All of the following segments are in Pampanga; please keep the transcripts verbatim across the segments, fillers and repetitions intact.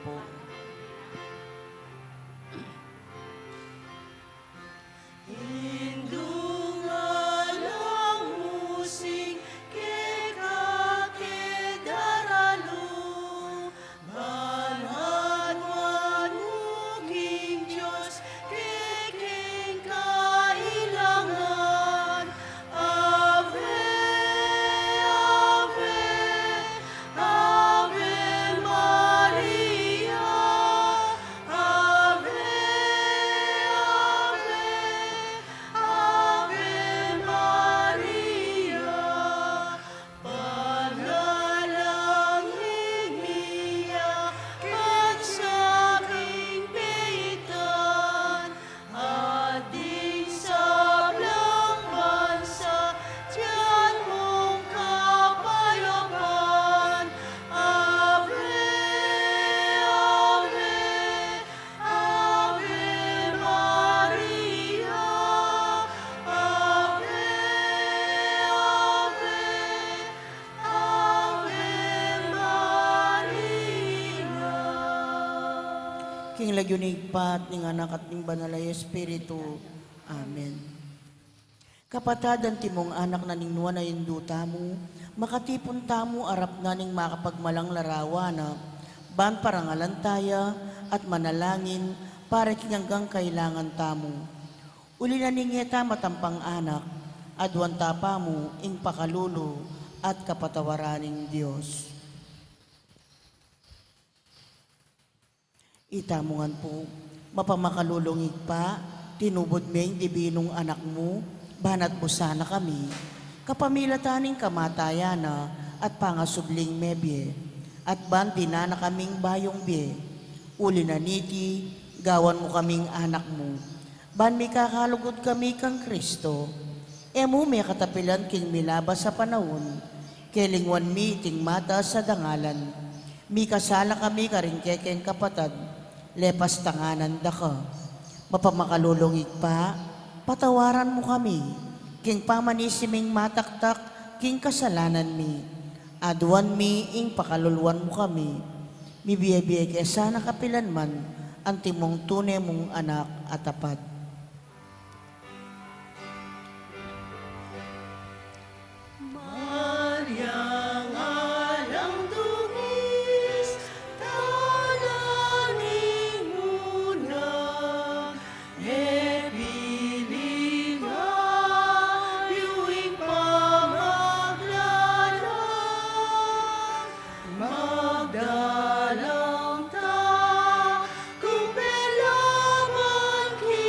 po. Indung alang musing keka ke daralu, ban hatwan mu king Dios kekeng kailangan. Ave, Ave, Ave Maria, Ave, Ave, Ave Maria. Panalangin mi ya king sakit peitan, at ding sablang bansa, tiyan mung kapayapan. Ave, Ave, Ave Maria, Ave, Ave, Ave Maria. King lagyu ning Ibpa, at ning Anak, at ning Banal a Espiritu. Amen. Kapatad, antimong anak na ning nuan a Indu tamu, makatipun tamu arap na ning makapagmalang larawan na, ban parangalan taya at manalangin para king anggang kailangan tamu. Uli na ning e ta matampang anak, aduan ta pamu ing pakalulu at kapatawaran ning Dios. Itamu ngan pu, mapamakalulung Ibpa, tinubud me ing dibinung Anak mu, banat mu sana kami, kapamilatan ning kamatayan na at pangasubling mebie, at ban dinan na kaming bayung bie. Uli na niti, gawan mu kaming anak mu, ban mikakalugud kami kang Kristo. E mu mekatapilan king milabas a panaun, kelingwan mi iting mataas a dangalan. Mikasala kami karing kekeng kapatad, lepas tanganan da ka. Mapamakalulung Ibpa, patawaran mu kami king pamanisi ming mataktak king kasalanan mi. Aduan mi ing pakaluluan mu kami. Mibie-bie ke sana kapilan man, antimong tune mung anak a tapat. Mariang alang dungis, tala ning munang, e piling a yu ing pamaglalang, magdalang ta kung pelaman ki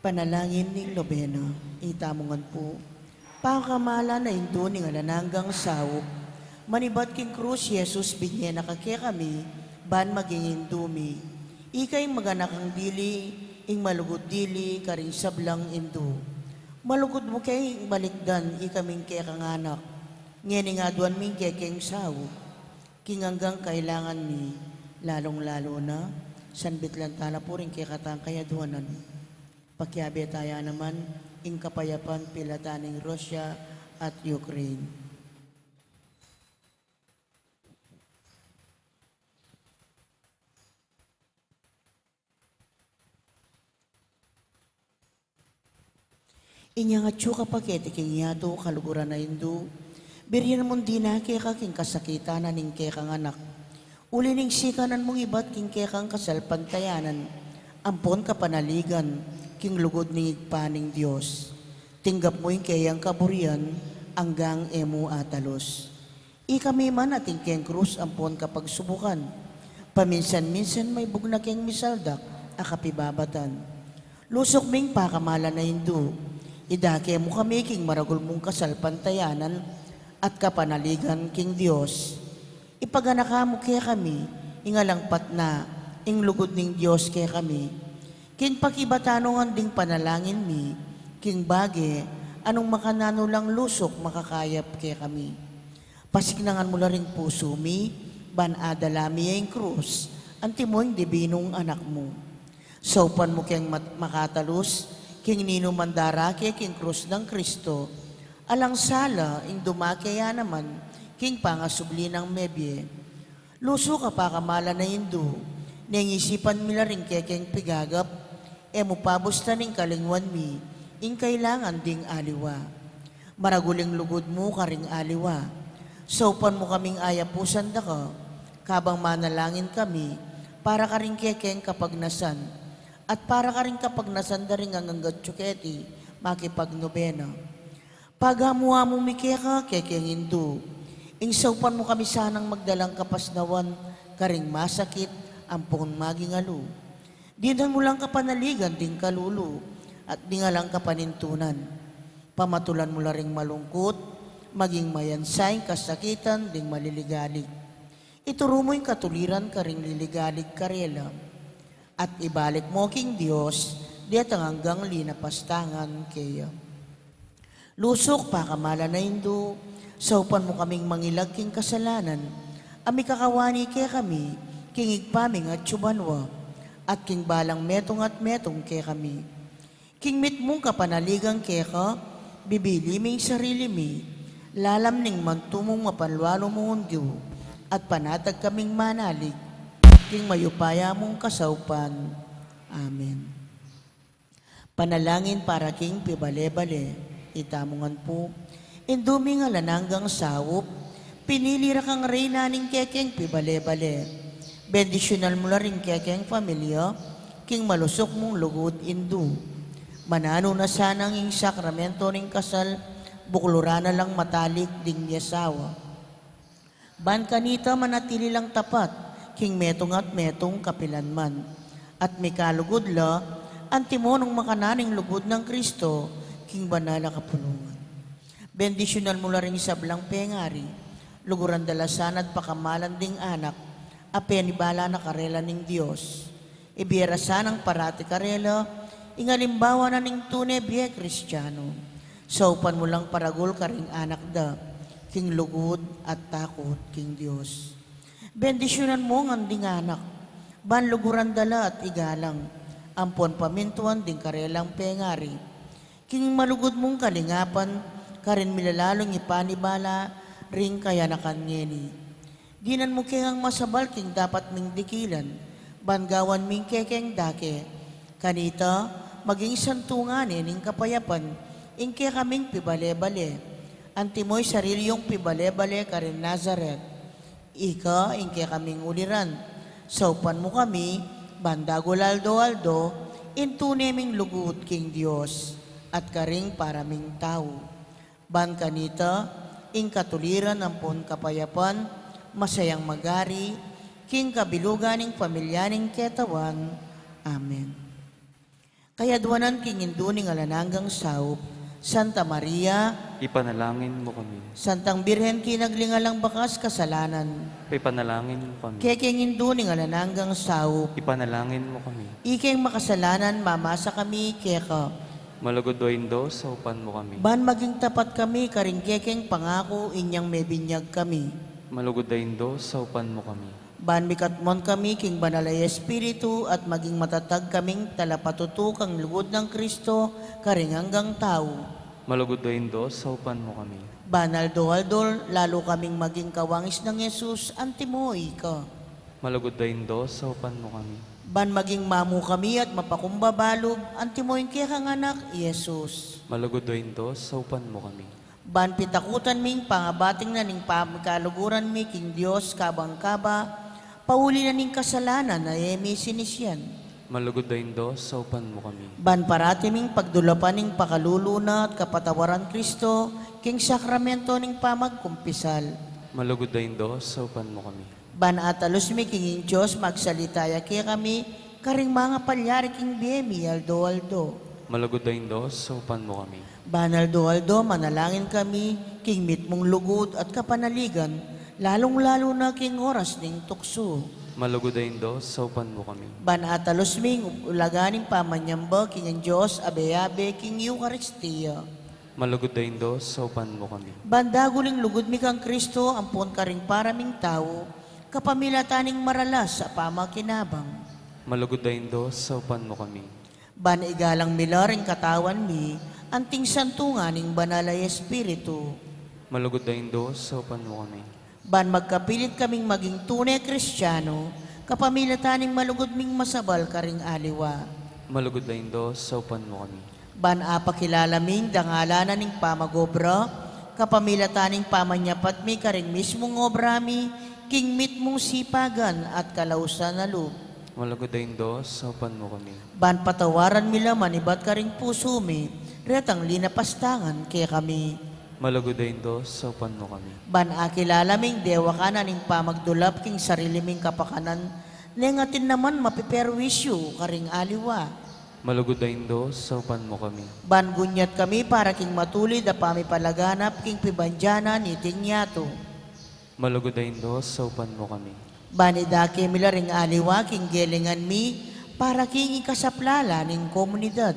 Panalangin ning nobena. Itamu ngan pu. Pakamalan a Indu ning alang anggang saup, manibat king krus Jesus, binye na ka kekami ban maging Indu mi. Ika ing maganakang dili, ing malugud dili karing sablang Indu. Malugud mu ke ing balikdan ikaming kekang anak, ngening aduan mi ing kekeng saup king anggang kailangan mi, lalung-lalu na, sanbit lang tala pu ring kekatang kayaduanan. Pakiabe taya naman ing kapayapan pilatan ning Russia at Ukraine. Inyang atyu ka pa keti king yatu, kaluguran a Indu, biryan mung dina keka king kasakitan na ning kekang anak. Uli ning sikanan mung ibat king kekang kasalpantayanan ampon kapanaligan king lugud ning Ibpa ning Dios. Tinggap mu ing keyang kaburian anggang e mu atalus. Ikami man atin keng krus ampon kapagsubukan, paminsan-minsan maibug na keng misaldak a kapibabatan. Lusuk ming pakamalan a Indu, idake mu kami king maragul mung kasalpantayanan at kapanaligan king Dios. Ipaganaka mu kekami ing alang patna, ing lugud ning Dios kekami. King pakibatan nung ding panalangin mi, king bage a nung makananu lang lusuk makakayap kekami. Pasiknangan mu la ring pusu mi, ban adala mi ya ing krus, antimo ing dibinung anak mu. Saupan mu keng mat-, makatalus, king ninuman darake king krus nang Kristo, alang sala ing dumake ya naman, king pangasubli nang mebie. Lusuk a pakamalan a Indu, neng isipan mi la ring kekeng pigagap, e mu pabustan ing kalingwan mi, ing kailangan ding aliwa. Maragul ing lugud mu karing aliwa. Saupan mu kaming ayapusan da ka, kabang manalangin kami, para karing kekeng kapagnasan, at para karing kapagnasan da ring anggang atyu keti, makipagnobena. Pagamu-amu mi keka, kekeng Indu. Ing saupan mu kami sanang magdalang kapasnawan, karing masakit, ampon maging alu. Dinan mu lang kapanaligan ding kalulu, at ding alang kapanintunan. Pamatulan mu la ring malungkut, maging mayansa ing kasakitan ding maliligalig. Ituru mu ing katuliran karing liligalig karela. At ibalik mu king Dios, detang anggang linapastangan keya. Lusuk pakamalan a Indu, saupan mu kaming mangilag king kasalanan, a mikakawani kekami, king Ibpa ming atyu banua, at king balang metung at metung kekami. King mitmung kapanaligan keka, bibili ming sarili mi, lalam ning mantu mung mapanlualu mung Indu, at panatag kaming manalig, king mayupaya mung kasaupan. Amen. Panalangin para king pibale-bale. Itamu ngan pu. Indu ming alang anggang saup, pinili ra kang reyna ning kekeng pibale-bale. Bendisyunan mu la ring kekeng familia, king malusuk mung lugud Indu. Mananu na sanang ing sakramento ning kasal, bukluran na lang matalik ding miasawa. Ban kanita manatili lang tapat, king metung at metung kapilan man. At mikalugud la, antimo nung makananu ing lugud nang Kristo, king banal a kapulungan. Bendisyunan mu la ring sablang pengari, luguran da la sana at pakamalan ding anak, a penibala na karela ning Dios. Ibie ra sanang parati karela, ing alimbawa na ning tune bie Kristiano. Saupan mu lang paragul karing anak da, king lugud at takut king Dios. Bendisyunan mu ngan ding anak, ban luguran da la at igalang, ampon pamintuan ding karelang pengari. King malugud mung kalingapan, karin milalalung ipanibala ring kayanakan ngeni. Dinan mu keng masabal king dapat ming dikilan, ban gawan ming kekeng dake. Kanita, maging santungan ne ning kapayapan, ing kekaming pibale-bale. Antimo ing sarili yung pibale-bale karin Nazaret. Ika ing kekaming uliran, saupan mu kami, ban dagul aldo-aldo, ing tune ming lugud king Dios, at karing para ming tau. Ban kanita, ing katuliran ampon kapayapan, masayang magari, king kabilugan ning pamilya ning ketawan. Amen. Kayadwanan king Indu ning alang anggang saup, Santa Maria, ipanalangin mu kami. Santang Birhen kinaglingalang bakas kasalanan, ipanalangin mu kami. Kekeng Indu ning alang anggang saup, ipanalangin mu kami. Ikeng makasalanan, mamasa kami keka. Malugud o Indu, saupan mu kami. Ban maging tapat kami karing kekeng pangaku inyang mebinyag kami. Malugud o Indu, saupan mu kami. Ban mikatmon kami king Banal a Espiritu at maging matatag kaming talapatutu kang lugud nang Kristo karing anggang tau. Malugud o Indu, saupan mu kami. Ban aldo-aldo lalu kaming maging kawangis nang Jesus, antimo ika. Malugud o Indu, saupan mu kami. Ban maging mamu kami at mapakumbaba lub, antimo ing kekang Anak, Jesus. Malugud o Indu, saupan mu kami. Ban pitakutan mi ing pangabating na ning pamikaluguran mi king Dios kabang kaba, pauli na ning kasalanan a e mi sinisian. Malugud o Indu, saupan mu kami. Ban parati ming pagdulapan ing pakalulu na at kapatawaran Kristo king sakramento ning pamagkumpisal. Malugud o Indu, saupan mu kami. Ban atalus mi king ing Dios magsalita ya kekami karing mangapalyari king bie mi aldo-aldo. Malugud o Indu, saupan mu kami. Ban aldo-aldo manalangin kami king mitmung lugud at kapanaligan, lalung-lalu na king oras ning tuksu. Malugud o Indu, saupan mu kami. Ban atalus mi ing ulaga ning pamanyamba king ing Dios abe-abe king Eukaristia. Malugud o Indu, saupan mu kami. Ban dagul ing lugud mi kang Kristo ampon karing para ming tau, kapamilatan ning maralas a pamakinabang. Malugud o Indu, saupan mu kami. Ban igalang mi la ring katawan mi anting santungan ning Banal a Espiritu. Malugud o Indu, saupan mu kami. Ban magkapilit kaming maging tune Kristiano, kapamilatan ning malugud ming masabal karing aliwa. Malugud o Indu, saupan mu kami. Ban apakilala mi ing dangalan na ning pamag-obra, kapamilatan ning pamanyapat mi karing mismung obra mi, king mitmung sipagan at kalausan a lub. Malugud o Indu, saupan mu kami. Ban patawaran mi la manibat karing pusu mi retang linapastangan kekami. Malugud o Indu, saupan mu kami. Ban akilala ming dewakan na ning pamagdulap king sarili ming kapakanan, neng atin naman mapiperwisyu karing aliwa. Malugud o Indu, saupan mu kami. Ban gunyat kami para king matulid a pamipalaganap king pibandian na niting yatu. Malugud o Indu, saupan mu kami. Ban idake mi la ring aliwa king gelingan mi para king ikasaplala ning komunidad.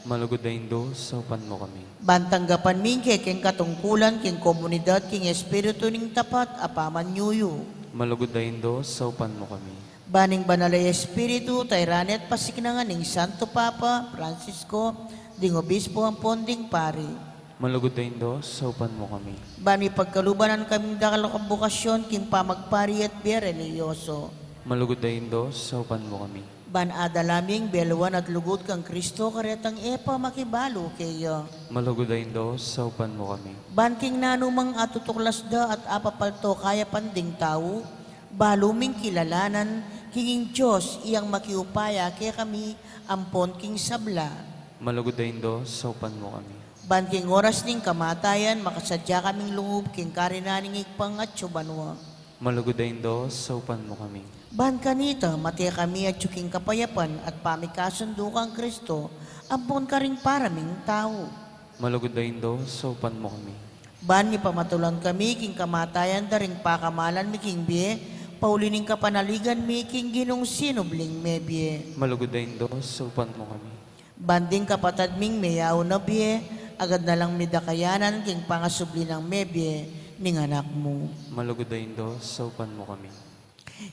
Malugud o Indu, saupan mu kami. Ban tanggapan mi ing kekeng katungkulan king komunidad king espiritu ning tapat a pamanyuyu. Malugud o Indu, saupan mu kami. Ban ing Banal a Espiritu tayran at pasiknangan ning Santo Papa Francisco, ding obispo ampon ding pari. Malugud o Indu, saupan mu kami. Ban mipagkaluban na kaming dakal a bokasyon king pamagpari at bie relihiyoso. Malugud o Indu, saupan mu kami. Ban adala ming beluan at lugud kang Kristo karetang e pa makibalu keya. Malugud o Indu, saupan mu kami. Ban king nanumang atutuklas da at apapalto kayapan ding tau, balu ming kilalanan king ing Dios iyang makiupaya kekami ampon king sabla. Malugud o Indu, saupan mu kami. Ban king oras ning kamatayan, makasadya kaming lungub king karinan ning Ibpang atsu banua. Malugud o Indu, saupan mu kami. Ban kanita, mate kami atsu king kapayapan at pamikasundu kang Kristo, ampon karing para ming tau. Malugud o Indu, saupan mu kami. Ban mipamatulan kami king kamatayan da ring pakamalan mi king bie, pauli ning kapanaligan mi king Ginung sinubling mebie. Malugud o Indu, saupan mu kami. Ban ding kapatad ming meyaun a bie, agad na lang mi da kayanan king pangasubli nang mebie ning Anak mu. Malugud o Indu, saupan mu kami.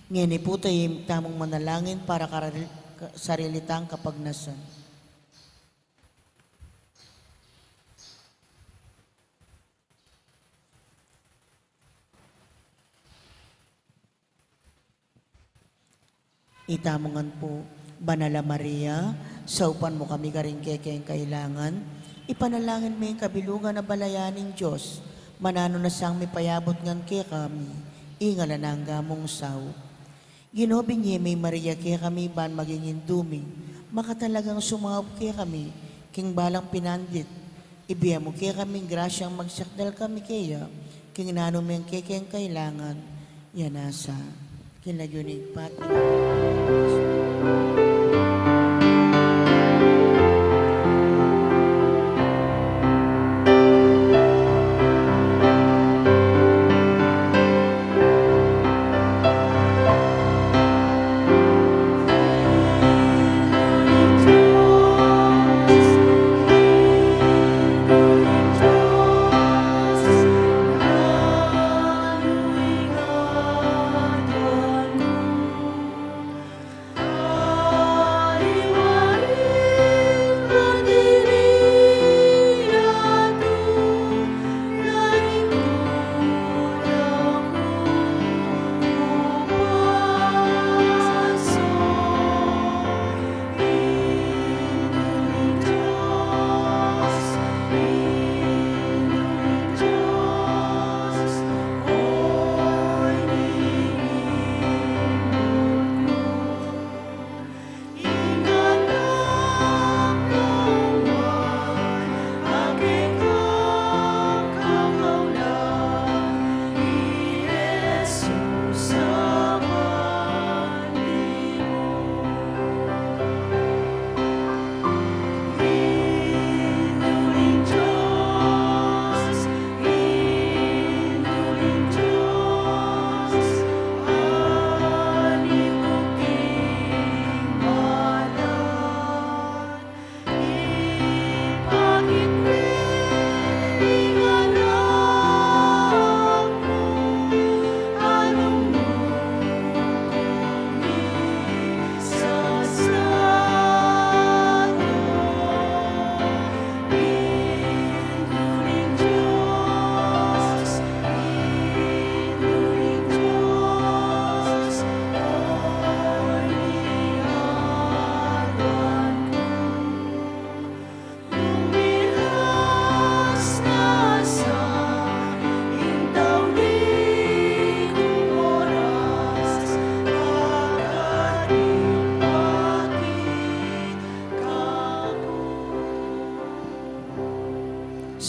Ngeni pu, tamu tamung manalangin para karari-, ka-, sarili tang kapagnasan. Itamu ngan pu. Banal a Maria, saupan mu kami karing kekeng kailangan, ipanalangin mu ing kabilugan a balayan ning Dios, mananu na sang mipayabut ngan kekami ing alang angga mung saup. Ginu, binye me i Maria kekami ban maging indu mi, makatalagang sumaup kekami king balang pinandit. Ibie mu kekami ing grasyang magsakdal kami keya king nanu mang kekeng kailangan. Yana sa. King lagyu ning Ibpa, ning Anak, ning Espiritu.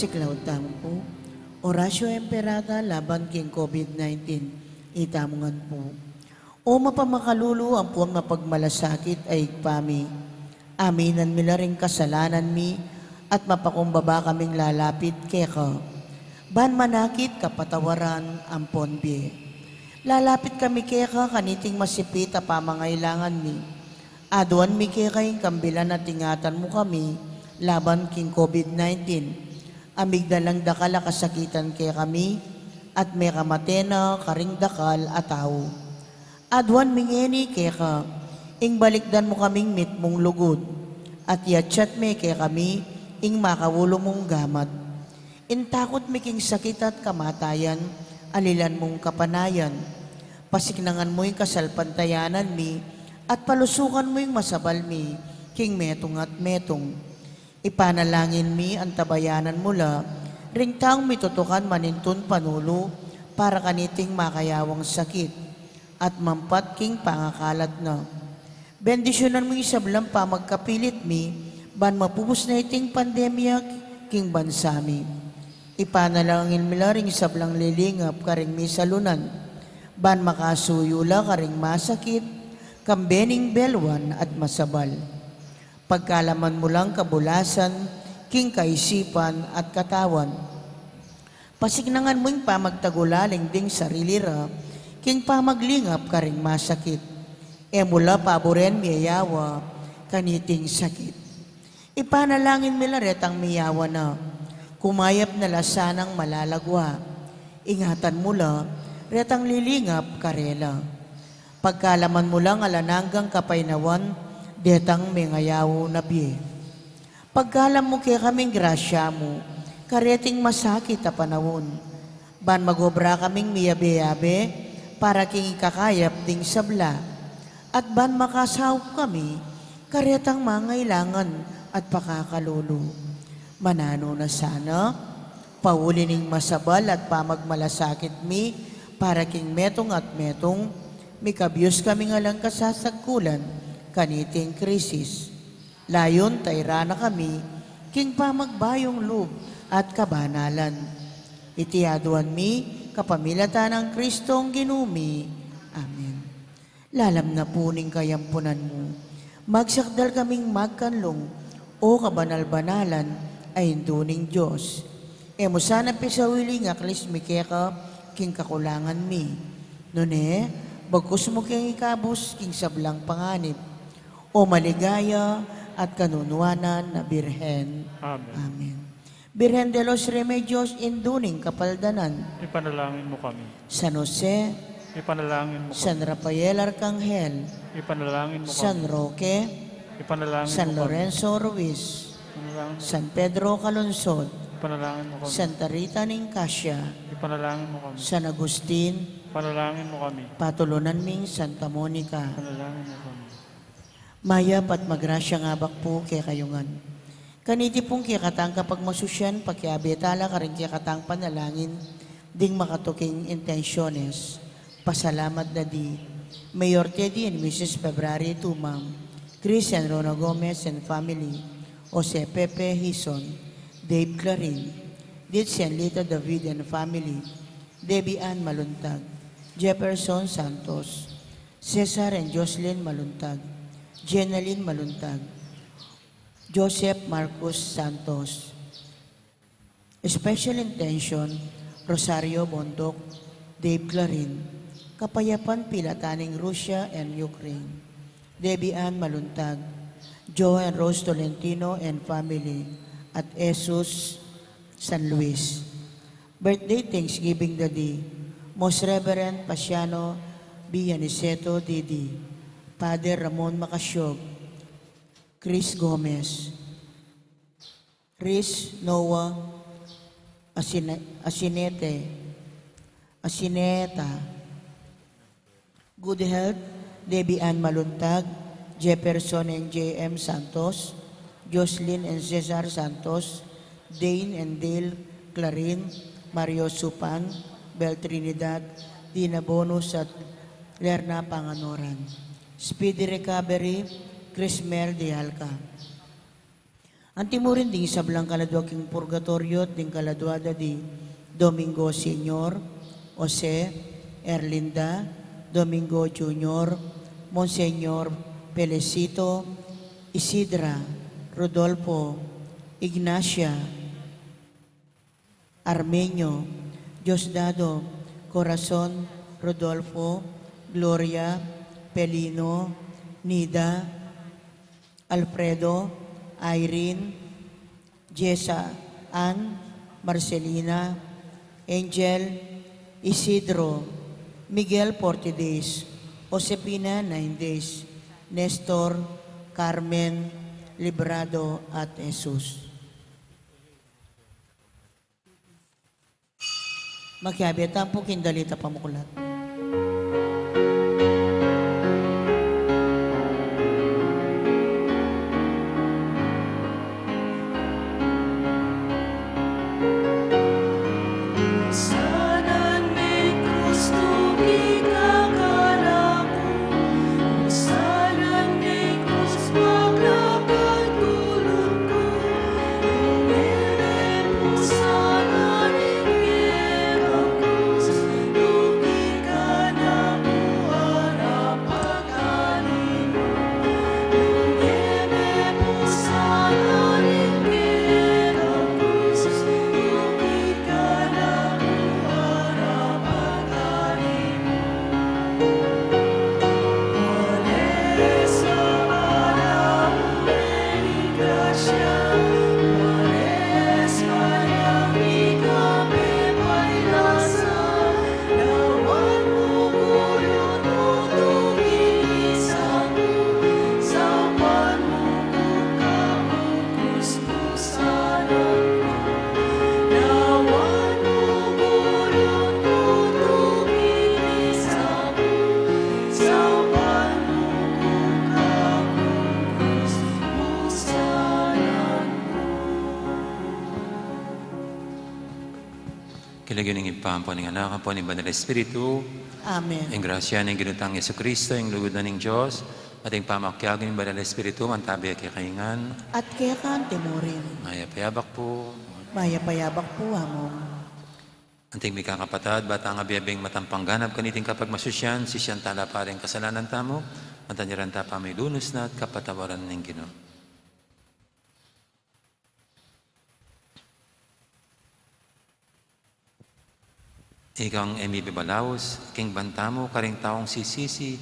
Siklaud tamu pu. Oratio Imperata laban king COVID nineteen. Itamu ngan pu. O mapamakalulu ampon mapagmalasakit a Ibpa mi, aminan mi la ring kasalanan mi at mapakumbaba kaming lalapit keka, ban manakit kapatawaran ampon bie. Lalapit kami keka kaniting masipit a pamangailangan mi. Aduan mi keka ing kambilan at ingatan mu kami laban king COVID nineteen. Amigdalang dakal a kasakitan kekami at mekamate na karing dakal a tau. Aduan mi ngeni keka ing balikdan mu kaming mitmung lugud at yatsat me kekami ing makaulu mung gamat. Intakut mi king sakit at kamatayan, alilan mung kapanayan. Pasiknangan mu ing kasalpantayanan mi at palusukan mu ing masabal mi king metung at metung. Ipanalangin mi antabayanan mu la ring taung mitutukan manintun panulu para kaniting makayawang sakit at mampat king pangakalat na. Bendisyunan mu ing sablang pamagkapilit mi ban mapupus na iting pandemya king bansa mi. Ipanalangin mi la ring sablang lilingap karing misalunan ban makasuyu la karing masakit, kambe ning belwan at masabal. Pagkalaman mu lang kabulasan king kaisipan at katawan. Pasiknangan mu ing pamagtagulaling ding sarili ra king pamaglingap karing masakit. E mu la paburen miyayawa kaniting sakit. Ipanalangin mi la retang miyawa na, kumayap na la sanang malalagwa. Ingatan mu la retang lilingap karela. Pagkalaman mu lang alang anggang kapaynawan detang mengayaw na bie. Pagkalam mu kekaming grasya mu kareting masakit a panaun, ban magobra kaming miyabe-yabe para king ikakayap ding sabla, at ban makasaup kami karetang mangailangan at pakakalulu. Mananu na sana, pauli ning masabal at pamagmalasakit mi para king metung at metung, mikabyus kaming alang kasasagkulan kaniting krisis. Layun tayran na kami king pamagbayung lub at kabanalan. Iti aduan mi kapamilatan nang Kristong Ginu mi. Amen. Lalam na pu ning kayampunan mu, magsakdal kaming magkanlung, O kabanal-banalan a Indu ning Dios. E mu sana pisawili ing aklis mi keka king kakulangan mi. Nune, bagkus mu keng ikabus king sablang panganib, O maligaya at kanunuanan a Birhen. Amen. Amen. Birhen de los Remedios, Indu ning Kapaldanan. Ipanalangin mu kami. San Jose. Ipanalangin mu kami. San Rafael Arcangel. Ipanalangin mu kami. San Roque. Ipanalangin mu kami. San Lorenzo Ruiz. Ipanalangin mu kami. San Pedro Calungsod. Ipanalangin mu kami. Santa Rita Nicasia. Ipanalangin mu kami. San Agustin. Ipanalangin mu kami. Patulunan ming Santa Monica. Ipanalangin mu kami. Mayap at magrasyang abak pu kekayu ngan. Kaniti pung kekatang kapagmasusyan, pakiabe tala karing kekatang panalangin ding makatuking intensyones. Pasalamat da di Mayor Teddy and Missus February Tumang, Chris and Rona Gomez and family, Jose Pepe Hison, Dave Clarin, Ditz and Lita David and family, Debbie Ann Maluntag, Jefferson Santos, Cesar and Jocelyn Maluntag, Jenalyn Maluntag, Joseph Marcus Santos. Special intention, Rosario Bondoc, Dave Clarin, kapayapan pilatan ning Russia and Ukraine, Debbie Ann Maluntag, Joe and Rose Tolentino and family, at Jesus San Luis. Birthday thanksgiving da di Most Reverend Pasiano B. Aniceto, D D, Father Ramon Macasyog, Chris Gomez, Riz Noah Asine-, Asinete, Asineta, Good Health, Debbie Ann Maluntag, Jefferson and J M Santos, Jocelyn and Cesar Santos, Dane and Dale Clarin, Mario Supan, Bel Trinidad, Dina Bonus at Lerna Panganoran. Speedy recovery, Chris Mel de Alca. Anti mu rin ding sablang kaladua king purgatoryo, ding kaladua da di Domingo Senior, Jose, Erlinda, Domingo Junior, Monseñor Felicito, Isidra, Rodolfo, Ignacia, Armenio, Diosdado, Corazon, Rodolfo, Gloria, Pelino, Nida, Alfredo, Irene, Jessa, Ann, Marcelina, Angel, Isidro, Miguel Portides, Josefina Naindes, Nestor, Carmen, Librado, at Jesus. Makiabe tamu pu king dalit a pamuklat. King lagyu ning Ibpa, ampo ning Anak, ampo ning Banal Espiritu. Amen. Ing grasya ning Ginu tang Jesucristo, ing lugud na ning Dios, at ing pamakiabe ning Banal Espiritu, mantabi kekayu ngan. At keka mu rin. Mayap a abak pu. Mayap a abak pu, Among. Anting mikakapatad, ba tang abe-abeng matampang ganap kaniting kapagmasusyan, sisian tala pa ring kasalanan tamu, at anyaran ta pa milunus na at kapatawaran ning Ginu. Ikang e mibibalaus king banta mu karing taung sisisi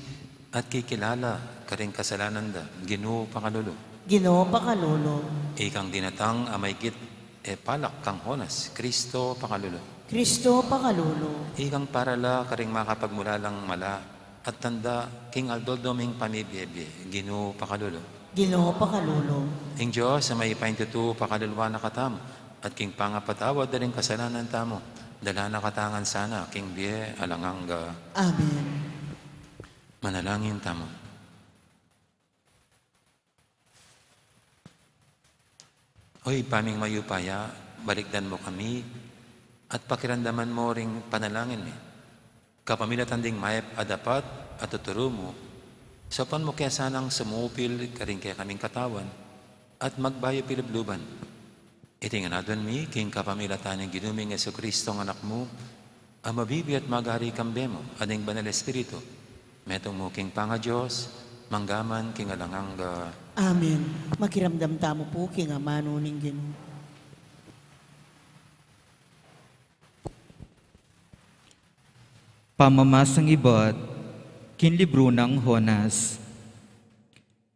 at kikilala karing kasalanan da, Ginu, pakalulu. Ginu, pakalulu. Ikang dinatang a maigit e palak kang Jonas, Kristo, pakalulu. Kristo, pakalulu. Ikang parala karing makapagmulalang mala at tanda king aldo-aldo ming pamibie-bie, Ginu, pakalulu. Ginu, pakalulu. Ing Dios a mayupayang tutu pakaluluan na katamu, at king pangapatawad da ring kasalanan tamu, dala na katamu ngan sana king bie alang angga. Amen. Manalangin tamu. O Ibpa ming mayupaya, balikdan mu kami at pakiramdaman mu ring panalangin mi. Kapamilatan ding mayap a dapat a tuturu mu, saupan mu ke sanang sumupil karing kekaming katawan at magbayu pilubluban. Iti ngan aduan mi king kapamilatan ning Ginu ming Jesucristo, Anak mu, a mabibie at magari kambe mu at ning Banal Espiritu, metung mu king pangaDios, mangga man king alang angga. Amen. Makiramdam tamu pu king amanu ning Ginu. Pamamasang ibat king libru nang Jonas.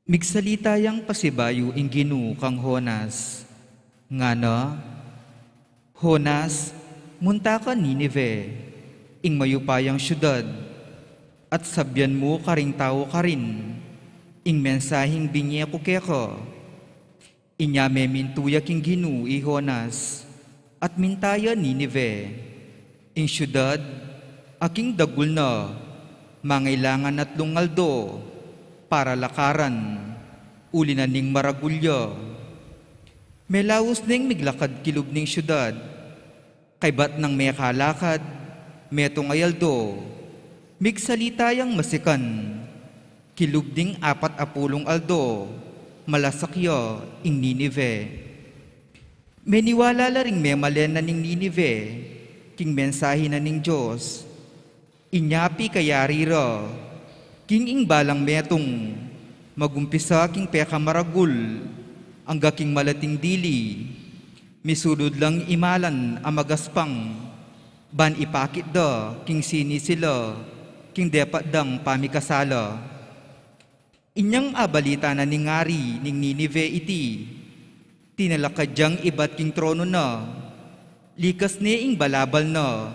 Migsalita yang pasibayu ing Ginu kang Jonas, ngana, Jonas, munta ka Ninive, ing mayupayang siudad, at sabian mu karing tau karin ing mensahing binie ku keka. Inya memintu ya king Ginu i Jonas, at minta ya Ninive, ing siudad a king dagul na mangailangan atlung aldo para lakaran, uli na ning maragul ya. Melaus neng miglakad kilub ning siudad, kaybat nang mekalakad metung a aldo, migsalita yang masikan. Kilub ding apat a pulung aldo, malasak ya ing Ninive. Meniwala la ring memalen na ning Ninive king mensahe na ning Dios. Inya pikayari ra king ing balang metung, magumpisa king pekamaragul angga king malating dili, misulud lang imalan a magaspang, ban ipakit da king sini sila king depat dang pamikasala. Inyang abalita na ning ari ning Ninive iti, tinalakad yang ibat king trono na, likas ne ing balabal na,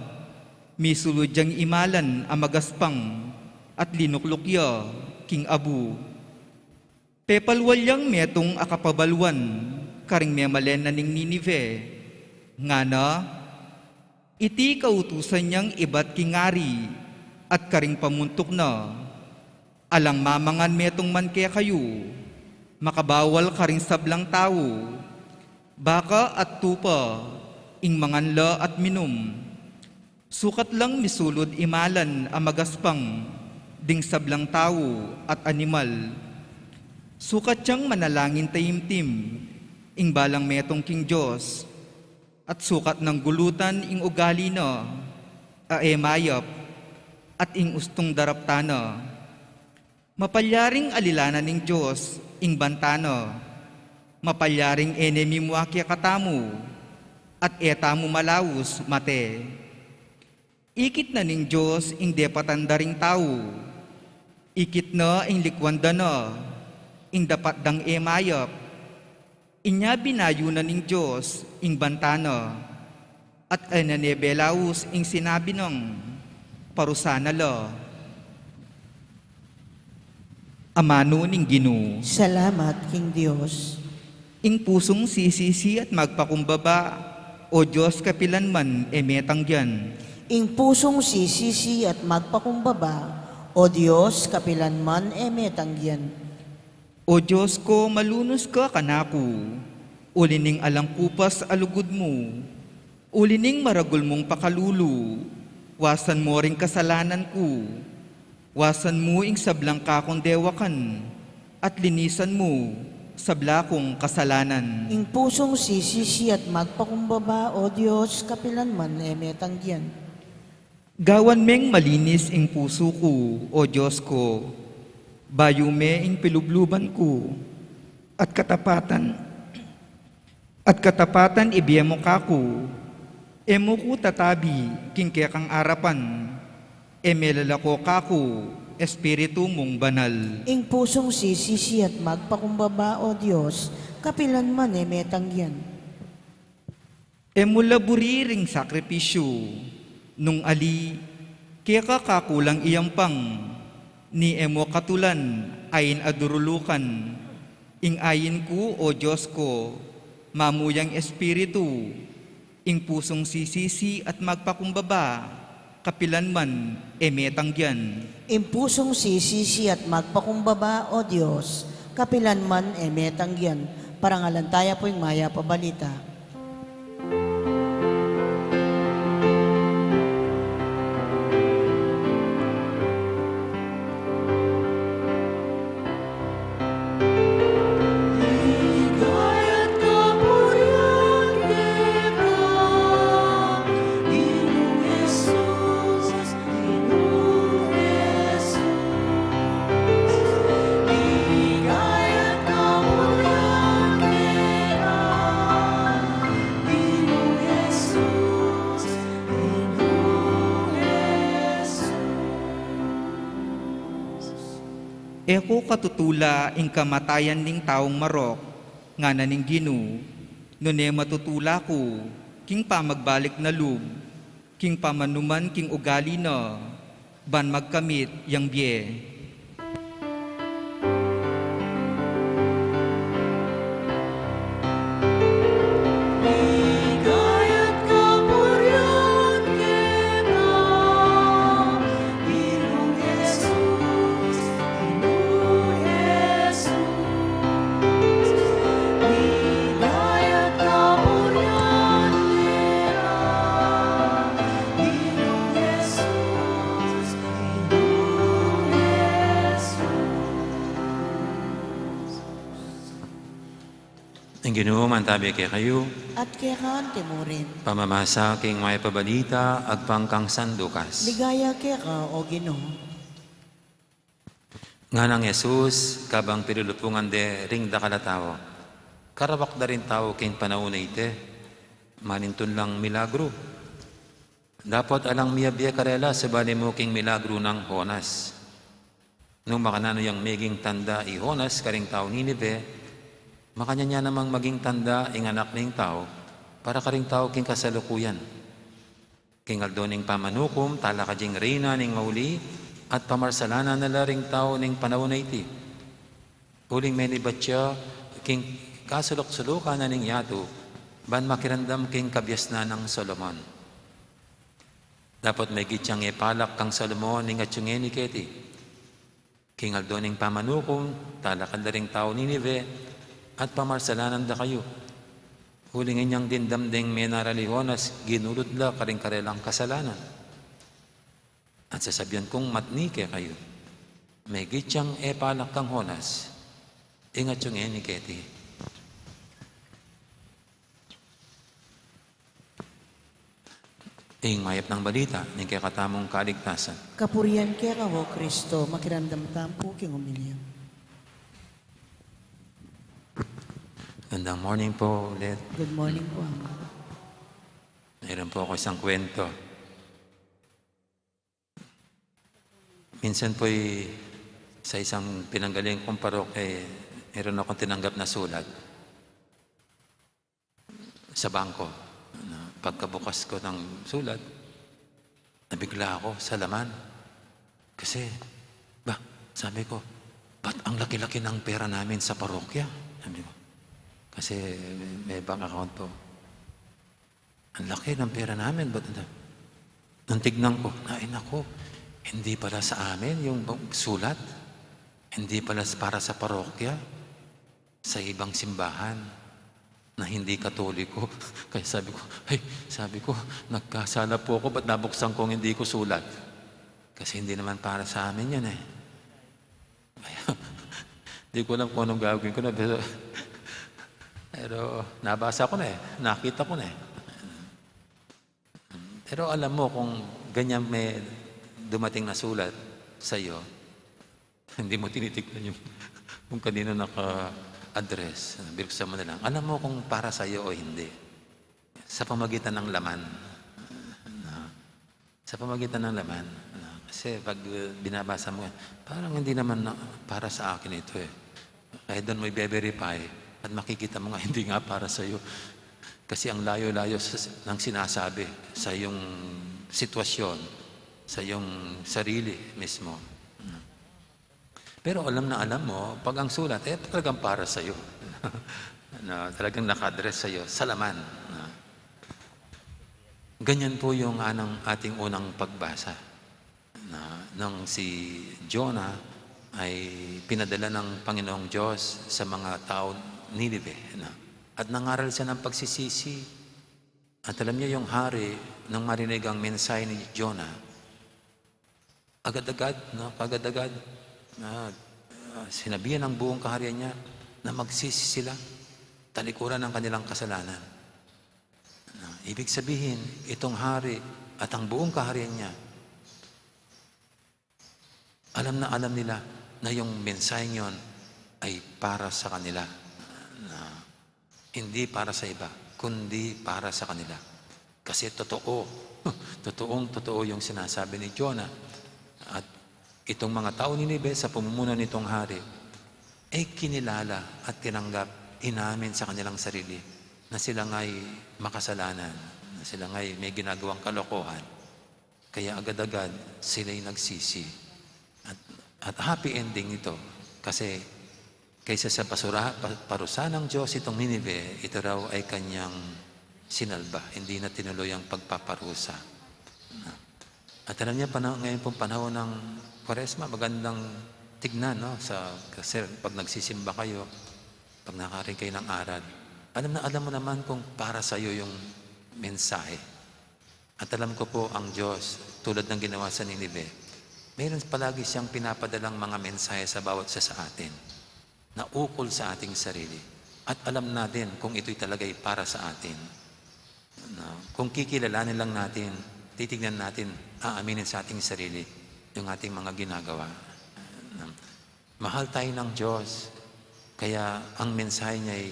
misulud yang imalan a magaspang, at linukluk ya king abu. Pepalwal yang metung a kapabalwan karing memalen na ning Ninive, ngana, iti kautusan yang ibat king ari at karing pamuntuk na. Alang mamangan metung man kekayu, makabawal karing sablang tau, baka at tupa, ing mangan la at minum. Sukat lang misulud imalan a magaspang ding sablang tau at animal. Sukat yang manalangin taimtim ing balang metung king Dios, at sukat nang gulutan ing ugali na a e mayap, at ing ustung daraptan na. Mapalyaring alilanan ning Dios ing banta na, mapalyaring e ne mimua kekatamu, at e tamu malaus mate. Ikit na ning Dios ing depatan da ring tau, ikit na ing likuan da na ing dapat dang e mayap. Inya binayu na ning Dios ing banta na, at e na ne belaus ing sinabi nang, parusa na la. Amanu ning Ginu. Salamat king Dios. Ing pusung sisisi at magpakumbaba, O Dios, kapilan man e me tanggian. Ing pusung sisisi at magpakumbaba, O Dios, kapilan man e me tanggian. O Dios ko, malunus ka kanaku, uli ning alang kupas a lugud mu, uli ning maragul mung pakalulu, wasan mo ring kasalanan ku, wasan mu ing sablang kakung dewakan, at linisan mu sabla kung kasalanan. Ing pusung sisisi at magpakumbaba, O Dios, kapilan man e me tanggian. Gawan meng malinis ing pusu ku, O Dios ko, bayu me ing pilubluban ku, at katapatan, at katapatan ibie mu kaku, e mu ku tatabi king kekang arapan, e melalako kaku Espiritu mung Banal. Ing pusung sisisi at magpakumbaba, O Dios, kapilan man e me tanggian. E mu la buri ring sakripisyu, nung ali, keka kaku lang iyampang, ni e mu katulan ain a durulukan. Ing ain ku, O Dios ko, mamu yang Espiritu, ing pusung sisisi at magpakumbaba, kapilan man e me tanggian. Ing pusung sisisi at magpakumbaba, O Dios, kapilan man e me tanggian. Parangalan taya pu ing mayap a balita. E ku katutula ing kamatayan ning taung marok, ngana ning Ginu, nune matutula ku king pamagbalik na lub, king pamanuman king ugali na, ban magkamit yang bie. Ginu mantabi kekayu. At keka mu rin. Pamamasa king mayap a balita agpang kang San Lucas. Ligaya keka, o Ginu. Nganang Jesus, kabang pilulupungan de ring dakal a tau, karawak da ring tau king panaun a iti, manintun lang milagru. Dapot alang miyabie karela sabali mu king milagru nang Jonas. Nung makananu yang meging tanda i Jonas karing taung Ninive, makanyan ya namang maging tanda ing Anak ning Tau para karing tau king kasalukuyan. King aldo ning pamanukum, talakad ya ing reyna ning mauli at pamarsalanan na la ring tau ning panaun a iti. Uling menibat ya king kasuluk-sulukan na ning yatu, ban makiramdam king kabiasnan nang Solomon. Dapot maigit yang epalak kang Solomon ing atsu ngeni keti. King aldo ning pamanukum, talakad la ring taung Ninive at pamarsalanan da kayu. Uling inyang dimdam deng menaral i Jonas, ginulut la karing karelang kasalanan. At sasabian kung matni kekayu, maigit yang epalak kang Jonas ing atsu ngeni keti. Ing mayap nang balita ning kekatamung kaligtasan. Kapurian keka, o Kristo. Makiramdam tamu pu king umilya. Magandang morning po ulit. Good morning po, Ama. Meron po ako isang kwento. Minsan po ay sa isang pinanggaling kong parokya, eh, meron akong tinanggap na sulat sa bangko. Na pagkabukas ko ng sulat, nabigla ako sa laman. Kasi, ba, sabi ko, "Ba't ang laki-laki ng pera namin sa parokya?" Sabi ko. Kasi may bank account po. "Ang laki ng pera namin, ba't ito?" Nung tignan ko, "Ay, naku, hindi pala sa amin yung sulat. Hindi pala para sa parokya. Sa ibang simbahan na hindi Katoliko." Kaya sabi ko, "Ay," sabi ko, "nagkasala po ako, ba't nabuksan kong hindi ko sulat? Kasi hindi naman para sa amin yun eh." Di ko alam kung anong gagawin ko na, pero, pero nabasa ko na eh, nakita ko na eh. Pero alam mo, kung ganyan may dumating na sulat sa'yo, hindi mo tinitignan yung, kung kanino naka-address, binuksan mo na lang. Alam mo kung para sa'yo o hindi. Sa pamagitan ng laman. Na, sa pamagitan ng laman. Na, kasi pag, uh, binabasa mo yan, parang hindi naman na, para sa akin ito eh. Kahit doon mo i-verify at makikita mo nga, hindi nga para sa'yo. Kasi ang layo-layo sa, ng sinasabi sa iyong sitwasyon, sa iyong sarili mismo. Pero alam na alam mo, pag ang sulat, eh, talagang para sa'yo. Na talagang naka-address sa'yo, sa laman. Na, ganyan po yung anang ating unang pagbasa. Na, nang si Jonah ay pinadala ng Panginoong Diyos sa mga tao Ninive, na, at nangaral siya ng pagsisisi. At alam niyo, yung hari, nang marinig ang mensahe ni Jonah, agad-agad, no, agad-agad, na, ah, sinabihan ang buong kaharian niya na magsisi sila, talikuran ang kanilang kasalanan. Na, ibig sabihin, itong hari at ang buong kaharian niya, alam na alam nila na yung mensaheng yon ay para sa kanila. Na hindi para sa iba, kundi para sa kanila. Kasi totoo. Totoong totoo yung sinasabi ni Jonah. At itong mga tao Ninive, sa pamumuno nitong hari, eh, kinilala at tinanggap, inamin sa kanilang sarili na sila nga'y makasalanan, na sila nga'y may ginagawang kalokohan. Kaya agad-agad sila'y nagsisi. At, at happy ending ito. Kasi kaysa sa pasura-, pa-, parusa ng Diyos itong Ninive, ito raw ay kanyang sinalba. Hindi na tinuloy ang pagpaparusa. At alam niya, pana-, ngayon pong panahon ng Kwaresma, magandang tignan, no? Sa, kasi pag nagsisimba kayo, pag nakakaroon kayo ng aral, alam na alam mo naman kung para sa'yo yung mensahe. At alam ko po, ang Diyos, tulad ng ginawa sa Ninive, mayroon palagi siyang pinapadalang mga mensahe sa bawat isa sa atin na ukol sa ating sarili. At alam natin kung ito'y talaga'y para sa atin. No? Kung kikilalanin lang natin, titignan natin, aaminin sa ating sarili yung ating mga ginagawa. No? Mahal tayo ng Diyos, kaya ang mensahe niya ay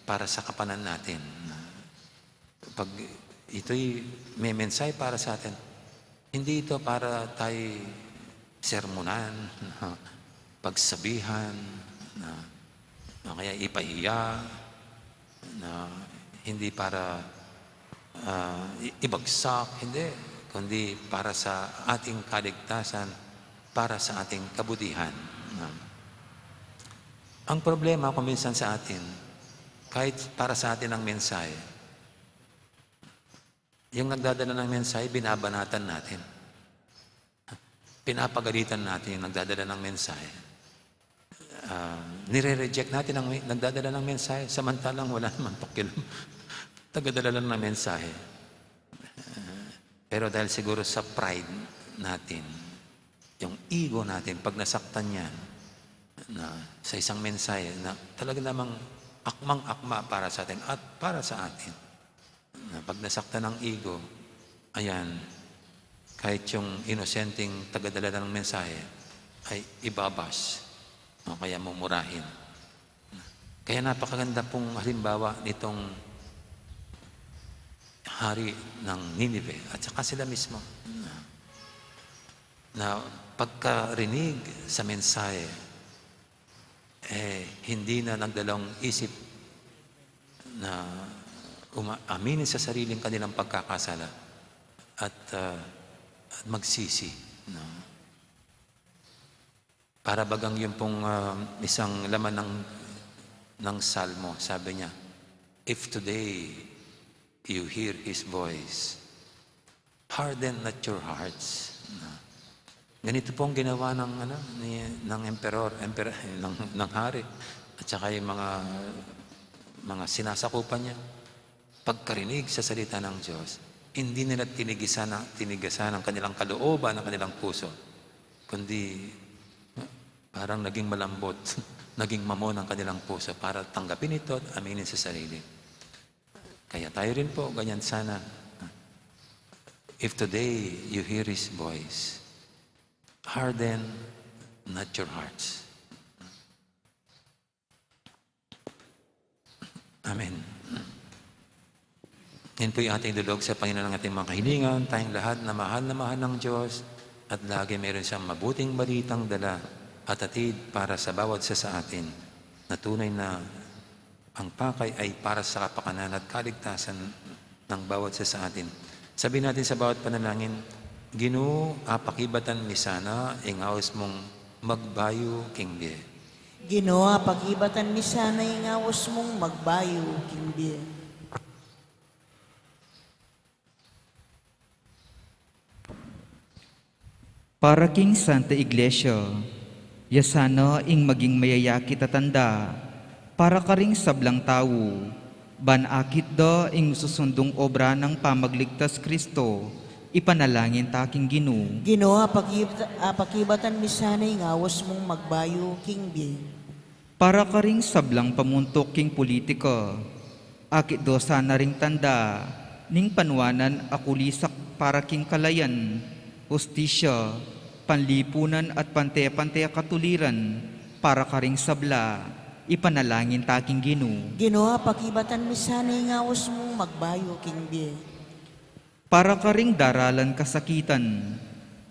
para sa kapakanan natin. No? Pag ito'y may mensahe para sa atin, hindi ito para tayo sermonan, no? Pagsabihan, no? O kaya ipahiya, no? Hindi para, ah, i-, ibagsak, hindi, kundi para sa ating kaligtasan, para sa ating kabutihan, no? Ang problema kung minsan sa atin, kahit para sa atin ang mensahe, yung nagdadala ng mensahe, binabanatan natin. Pinapagalitan natin yung nagdadala ng mensahe. Ah, nire-reject natin ang may-, nagdadala ng mensahe, samantalang wala naman pakialam. Tagadala lang ng mensahe. Ah, pero dahil siguro sa pride natin, yung ego natin, pag nasaktan yan, na sa isang mensahe na talaga namang akmang-akma para sa atin at para sa atin, na pag nasaktan ang ego, ayan, kahit yung inosenteng tagadala ng mensahe ay ibabas, no? Kaya mumurahin. Kaya napakaganda pong halimbawa nitong hari ng Ninive at saka sila mismo, na, na pagkarinig sa mensahe, eh, hindi na nagdalawang isip na uma-, aminin sa sariling kanilang pagkakasala at, ah, at magsisi, no? Para bagang yun pong, ah, isang laman ng, ng Salmo, sabi niya, "If today you hear His voice, harden not your hearts." No? Ganito pong ginawa ng, ano, ni, ng emperor, emper-, ng, ng hari, at saka yung mga, mga sinasakupan niya. Pagkarinig sa salita ng Diyos, hindi nila tinigisan na, tinigasan ang kanilang kalooban, ang kanilang puso, kundi parang naging malambot, naging mamon ang kanilang puso para tanggapin ito at aminin sa sarili. Kaya tayo rin po, ganyan sana. If today you hear His voice, harden not your hearts. Amen. Yan po'y ating idulog sa Panginoon ng ating mga kahilingan, tayong lahat na mahal na mahal ng Diyos at lagi meron siyang mabuting balitang dala at hatid para sa bawat isa sa atin, na tunay na ang pakay ay para sa kapakanan at kaligtasan ng bawat isa sa atin. Sabihin natin sa bawat panalangin, "Ginu, apakibatan mi sana ing aus mung magbayu king bie." Ginu, apakibatan mi sana ing aus mung magbayu king bie. Para king Santa Iglesia, ya sana ing maging mayayakit a tanda para karing sablang tau, ban akit da ing susundung obra nang pamagligtas Kristo, ipanalangin ta king Ginu. Ginu, apakibata-, apakibatan mi sana ing aus mung magbayu king bie. Para karing sablang pamuntuk king pulitika, akit do sana ring tanda ning panuanan a kulisak para king kalayan, hustisya, panlipunan at pante-pante a katuliran para karing sabla, ipanalangin ta king Ginu. Ginu, apakibatan mi sana ing aus mung magbayu king bie. Para karing daralan kasakitan,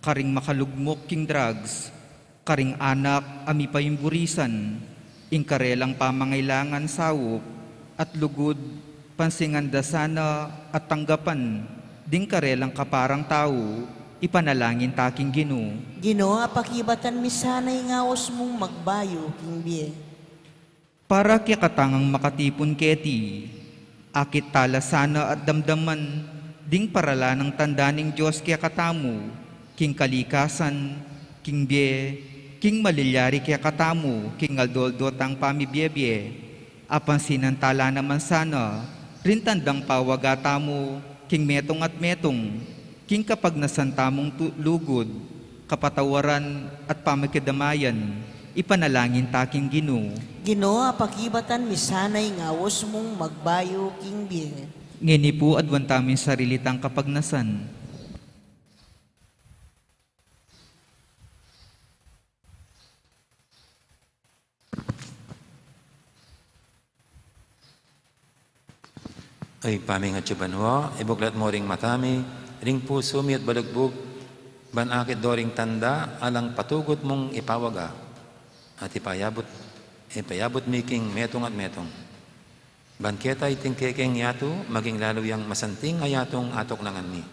karing makalugmuk king drugs, karing anak a mipaimburisan, ing karelang pamangailangan saup at lugud, pansingan da sana at tanggapan ding karelang kaparang tau, ipanalangin ta king Ginu. Ginu, apakibatan mi sana ing aus mung magbayu king bie. Para kekatang makatipun keti, akit tala sana at damdaman ding paralan nang tanda ning Dios kekatamu, king kalikasan, king bie, king malilyari kekatamu, king aldo-aldo tang pamibie-bie. Apansinan tala naman sana ring tandang pawaga tamu king metung at metung, king kapagnasan tamung tu-, lugud, kapatawaran at pamikidamayan, Ipanalangin ta king Ginu. Ginu, apakibatan mi sana ing aus mung magbayu king bie. Ngeni pu, aduan tamu ing sarili tang kapagnasan. Ay, Ibpa mi, atsu ka banua, ibuklat mu ring mata mi, ring pusu mi at balugbug, ban akit do ring tanda, alang patugut mung ipawaga. At ipayabut, ipayabut mi king metung at metung. Ban keta iting kekeng yatu, maging lalu yang masanting a yatung atuknangan mi.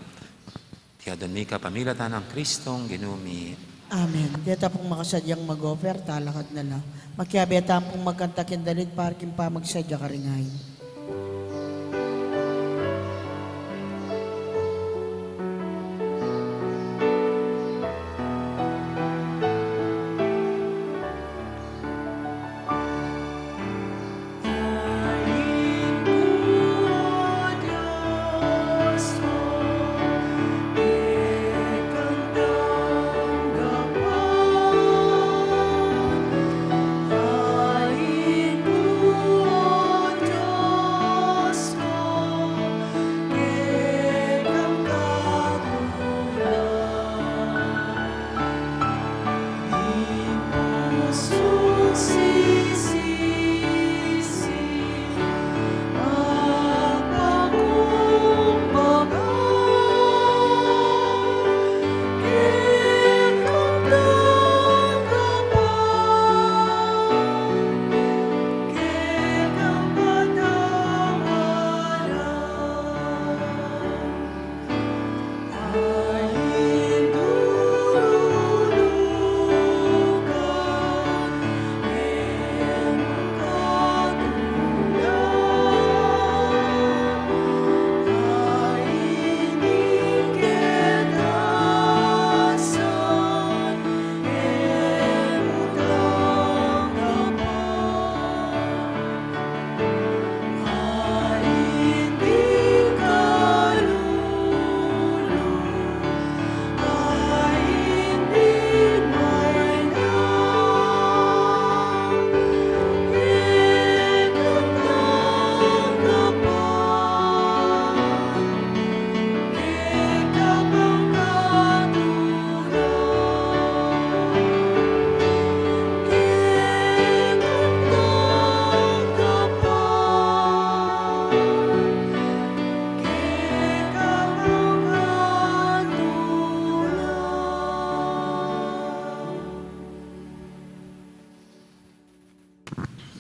Iti adwan mi kapamilatan nang Kristong Ginu mi. Amen. Keta pung makasadyang mag-offer, talakad na la. Makiabe tamu pung magkanta king dalit para king pamagsadya karing ain.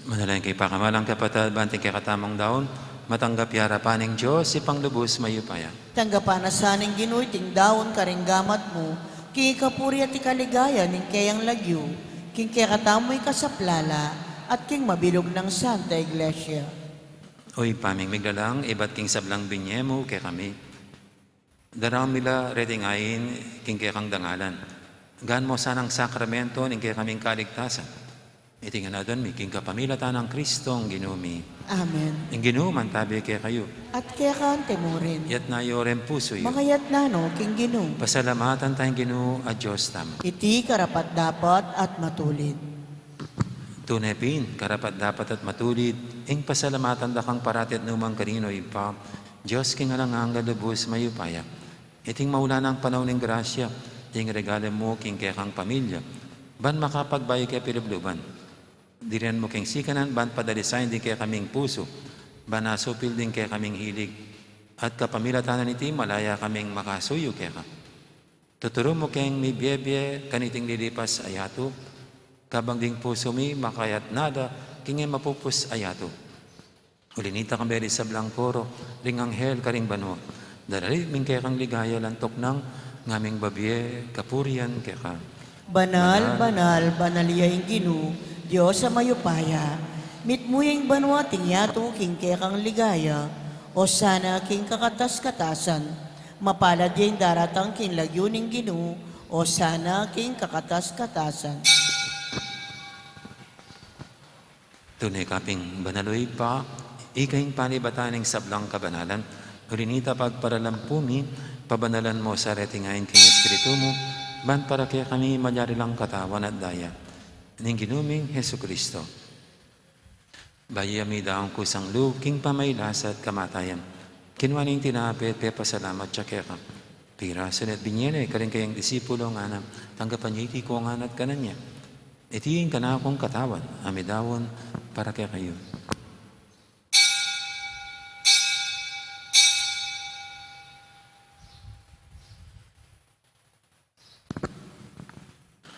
Manalangin kayu pakamalan kung kapatad, ban iting kekatamung daun matanggap ya arapan ning Dios, Ibpang lubus mayupaya. Tanggapan na sa ning Ginu iting daun karing gamat mu, king ikapuri at ikaligaya ning keyang lagyu, king kekatamung ikasaplala, at king mabilug nang Santa Iglesia. O Ibpa ming miglalang, ibat king sablang binye mu kekami, daraun mi la reting ain king kekang dangalan. Gaan mu sanang sakramento ning kekaming kaligtasan. Iti ngan adwan mi king kapamilatan nang Kristong Ginu mi. Amen. Ing Ginu mantabi kekayu. At keka mu rin. Itas yu ring pusu yu. Makaitas no king Ginu. Pasalamatan taya ing Ginu a Dios tamu. Iti karapat-dapat at matulid. Tune pin, karapat-dapat at matulid, ing pasalamatan da kang parati at nukarin man, Ibpa, Dios king alang angga, lubus mayupaya. Iting maulan a panaun ning grasya, ing regalu mu king kekang pamilya, ban makapagbayu ke pilubluban. Dirinan mu king sikanan, ban padalisayan ding kekaming pusu, ban asupil ding kekaming hilig, at kapamilatan na niti, malaya kaming makasuyu keka. Tuturu mu keng mibie-bie kaniting lilipas a yatu, kabang ding pusu mi makayatna da king e mapupus a yatu. Uli nita, kambe ring sablang koro ring anghel karing banua, daralit mi ing kekang ligaya, lantuk nang ngaming babie kapurian keka. Banal, banal, banal ya ing Ginu, Dios a mayupaya. Mitmu ya ing banua at ing yatu king kekang ligaya. Osana king kakatas-katasan. Mapalad ya ing daratang king lagyu ning Ginu, Osana king kakatas-katasan. Tune ka pin banal, o Ibpa, ika ing panibatan ning sablang kabanalan. Uli nita, pagparalan pu mi, pabanalan mu sa reting ain king Espiritu mu, ban para kekami malyari lang katawan at daya. ning Ginu ming Jesucristo. Bayu ya midaun kusang lub king pamagkasakit at kamatayan, kinua ne ing tinape, pepasalamat ya keka, pirasu ne at binie ne karing kayang disipulo, ngana: Tanggapan ye iti kongan at kanan ye. Iti ing kanakung katawan a midaun para kekayu.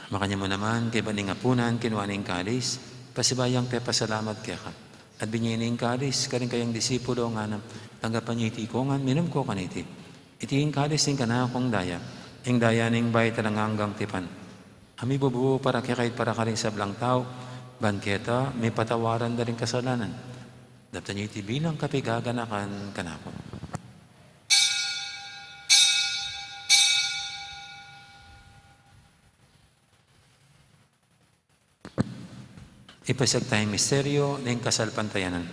Makanyan mu naman, kaybat ning apunan, kinua ne ing kalis, pasibayu yang pepasalamat keka, at binie ne ing kalis karing kayang disipulo, ngana: Tanggapan ye iti kongan, minum ko kaniti. Iti ing kalis ning kanakung daya, ing daya ning bayu at alang anggang tipan, a mibubu para kekayu at para karing sablang tau, ban kanita mipatawaran da ring kasalanan. Daptan ye iti bilang kapaganakan kanaku. Ipasiag taya ing misteryu ning kasalpantayanan.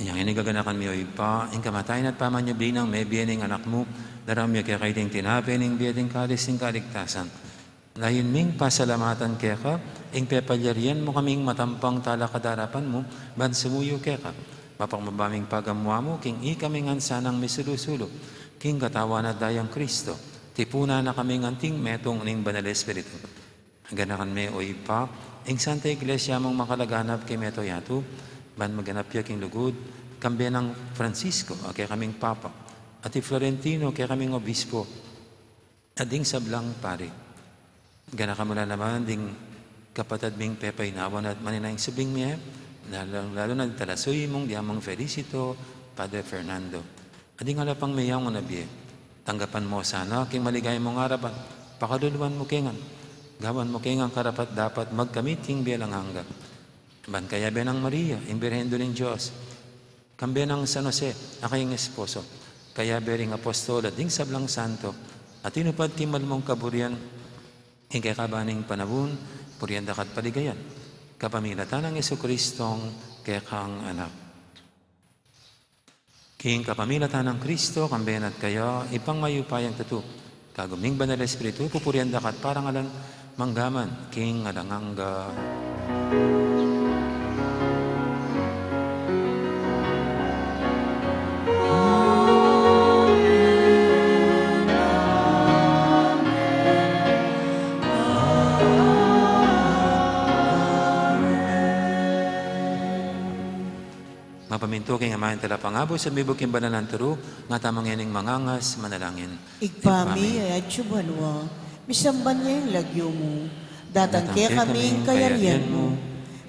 Inyang ini gaganakan mi, O Ibpa, ing kamatayan at pamanyubli nang mebie ning Anak mu, daraun mi keka iting tinape ning bie at ing kalis ning kaligtasan. Layun ming pasalamatan keka ing pepalyarian mu kaming matampang talakad king arapan mu, ban sumuyu keka. Mapakumbaba ming pagamuan mu king ikami ngan sanang misulu-sulu king katawan at dayang Kristo, tipunan na kaming anting metung ning Banal Espiritu. Ganakan me, O Ibpa, ing Santa Iglesia mung makalaganap king mabilug a yatu, ban maganap ya king lugud, kambe nang Francisco a kekaming Papa, at i Florentino a kekaming Obispo, at ding sablang pari. Ganakan mu la naman ding kapatad ming pepainawan at maninayang subling mie, lalung-lalu na ding talasuyu mung Diamang Felicito, Padre Fernando, at ding ala pang meyari na bie. Tanggapan mu la sana king maligaya mung arapan, pakaluluan mu ke ngan, gawan mu ke ngan karapat-dapat magkamit king bie alang angga, ban kayabe nang Maria, ing Birhen Indu ning Dios, kambe nang San Jose a kayang esposo, kayabe ring apostol at ding sablang santo a tinupad king malugud mung kaburian king kekaban ning panaun, purian da ka at paligayan kapamilatan nang Jesucristong kekang Anak. King kapamilatan nang Kristo, kambe na at kaya, Ibpang mayupayang tutu, kagum ning Banal Espiritu, pupurian da ka at parangalan, mangga man king alang angga. Mapamintu king amanung talapangabus, at mibuk king banal nang turu, ngatamu ngening mangangas manalangin. Ibpa mi, atsu ka banua, misamban ya ing lagyu mu, datang kekami ing kayarian mu,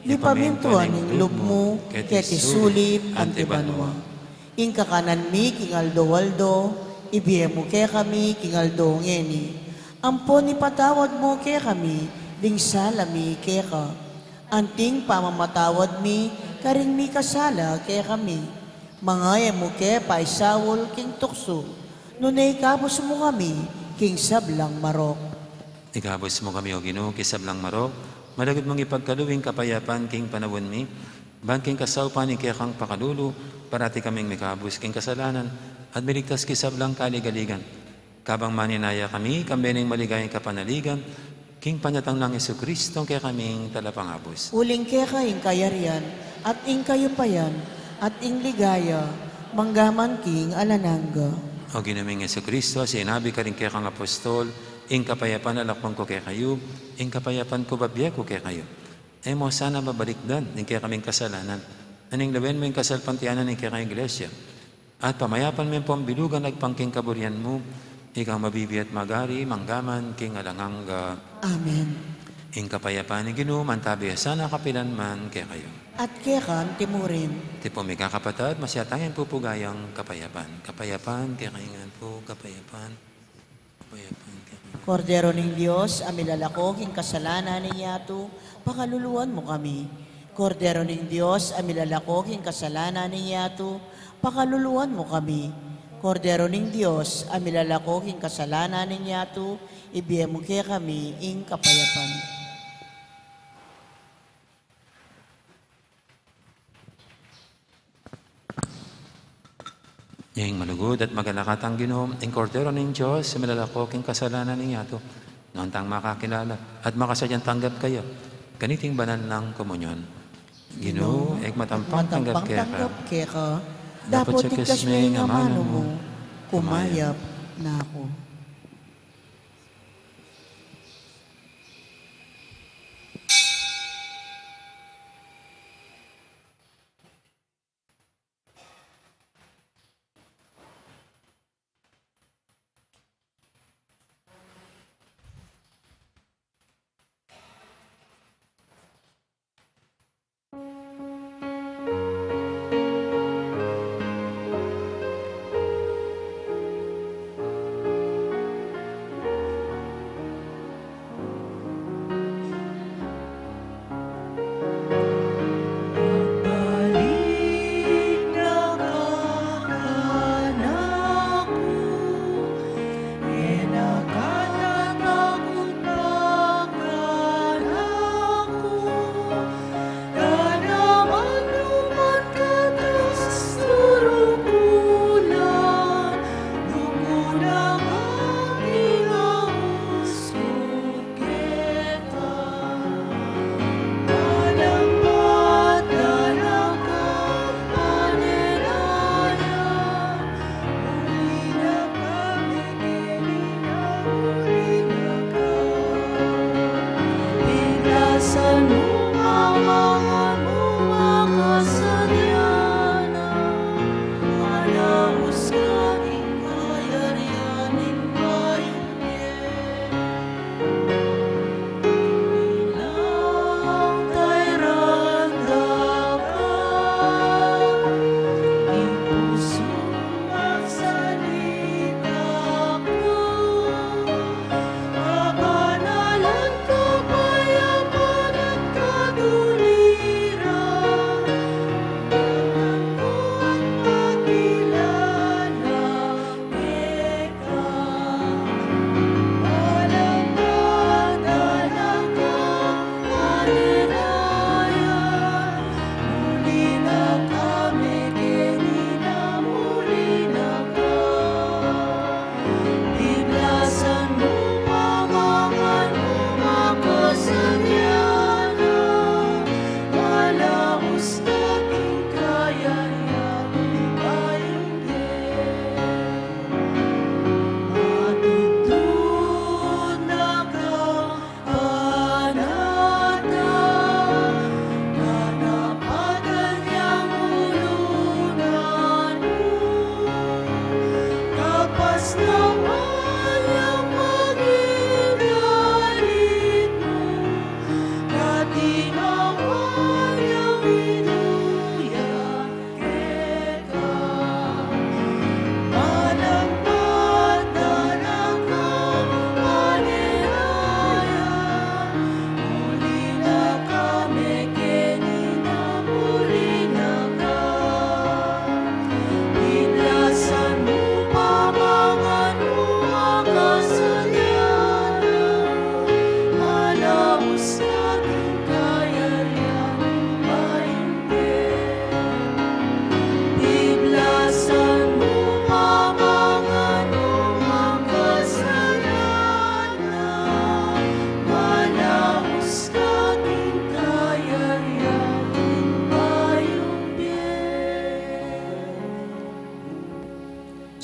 mipamintuan ing lub mu, keti sulip anti banua. Ing kakanan mi king aldo-aldo, ibie mu kekami king aldo ngeni. Ampon ipatawad mu kekami ding sala mi keka, anting pamamatawad mi karing mikasala kekami. Manga e mu ke paisaul king tuksu, nune ikabus mu kami king sablang marok. Ikabus mu kami, O Ginu, king sablang marok, malugud mung ipagkalub ing kapayapan king panaun mi, ban king kasaupan ning kekang pakalulu, parati kaming mikabus king kasalanan, at miligtas king sablang kaligaligan. Kabang maninaya kami, kambe ning maligayang kapanaligan, king panyatang nang Jesucristo, kekaming talapangabus. Uling keka ing kayarian, at ing kayupayan, at ing ligaya, mangga man king alang angga. O Ginu ming Jesucristo, sinabi mu karing kekang apostol, ing kapayapan alakwan ku kekayu, ing kapayapan ku bibie ku kekayu. E mu sana babalikdan ing kekaming kasalanan, nune lawen mu ing kasalpantayanan ning kekang Iglesia, at pamayapan me ampon bilugan agpang king kaburian mu, ika a mabibie at magari, mangga man king alang angga. Amen. Ing kapayapan ning Ginu mantabe ya sana kapilan man kekayu. At keka mu rin. Iti pu, mikakapatad, masyatang yang pupugayang kapayapan. Kapayapan kekayu ngan pu, kapayapan. Kapayapan kekayu. Kordero ning Dios, a milalako king kasalanan ning yatu, pakaluluan mu kami. Kordero ning Dios, a milalako king kasalanan ning yatu, pakaluluan mu kami. Kordero ning Dios, a milalako king kasalanan ning yatu, ibie mu kekami ing kapayapan. Ing malugud at magalakatang Ginu, ing Kordero ning Dios, a milalako king kasalanan ning yatu, nuan tang makakilala at makasadyang tanggap kaya kaniting banal nang komunyon. Ginu, ing matampang tanggap keka, dapot tigkas me ing amanu mu, kumayap na ku.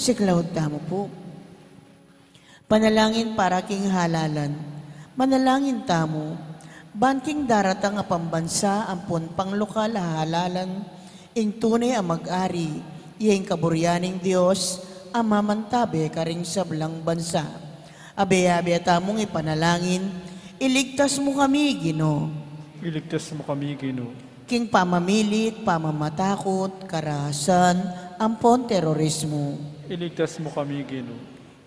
Siklaud tamu pu. Panalangin para king halalan. Manalangin tamu, ban king daratang a pambansa ampon panglokal a halalan, ing tune a mag-ari, iya ing kaburian ning Dios, a mamantabe karing sablang bansa. Abe-abe tamung ipanalangin, Iligtas mu kami, Ginu. Iligtas mu kami, Ginu. King pamamilit, pamamatakut, karahasan, ampon terorismu. Iligtas mu kami, Ginu.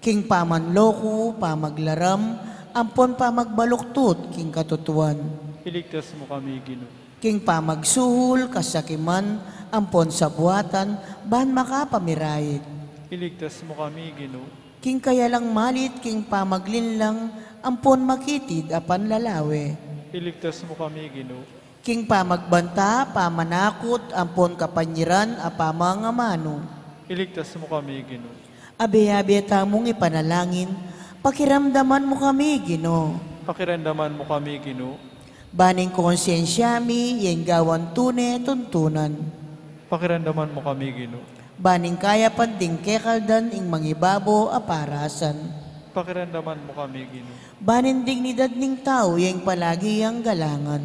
King pamanloko, pamaglaram, ampon pamagbaluktut king katutuan. Iligtas mu kami, Ginu. King pamagsuhul, kasakiman, ampon sabuatan, ban makapamirayit. Iligtas mu kami, Ginu. King kayalang malit, king pamaglinlang, ampon makitid a panlalawe. Iligtas mu kami, Ginu. King pamagbanta, pamanakut, ampon kapanyiran a pamangamanu. Iligtas mu kami, Ginu. Abe-abe tamung ipanalangin, pakiramdaman mu kami, Ginu. Pakiramdaman mu kami, Ginu. Ban ing konsyensya mi, ing gawan tune tuntunan. Pakiramdaman mu kami, Ginu. Ban ing kayapan ding kekaldan ing mangibabo a parasan. Pakiramdaman mu kami, Ginu. Ban ing dignidad ning tau, ing palagi yang galangan.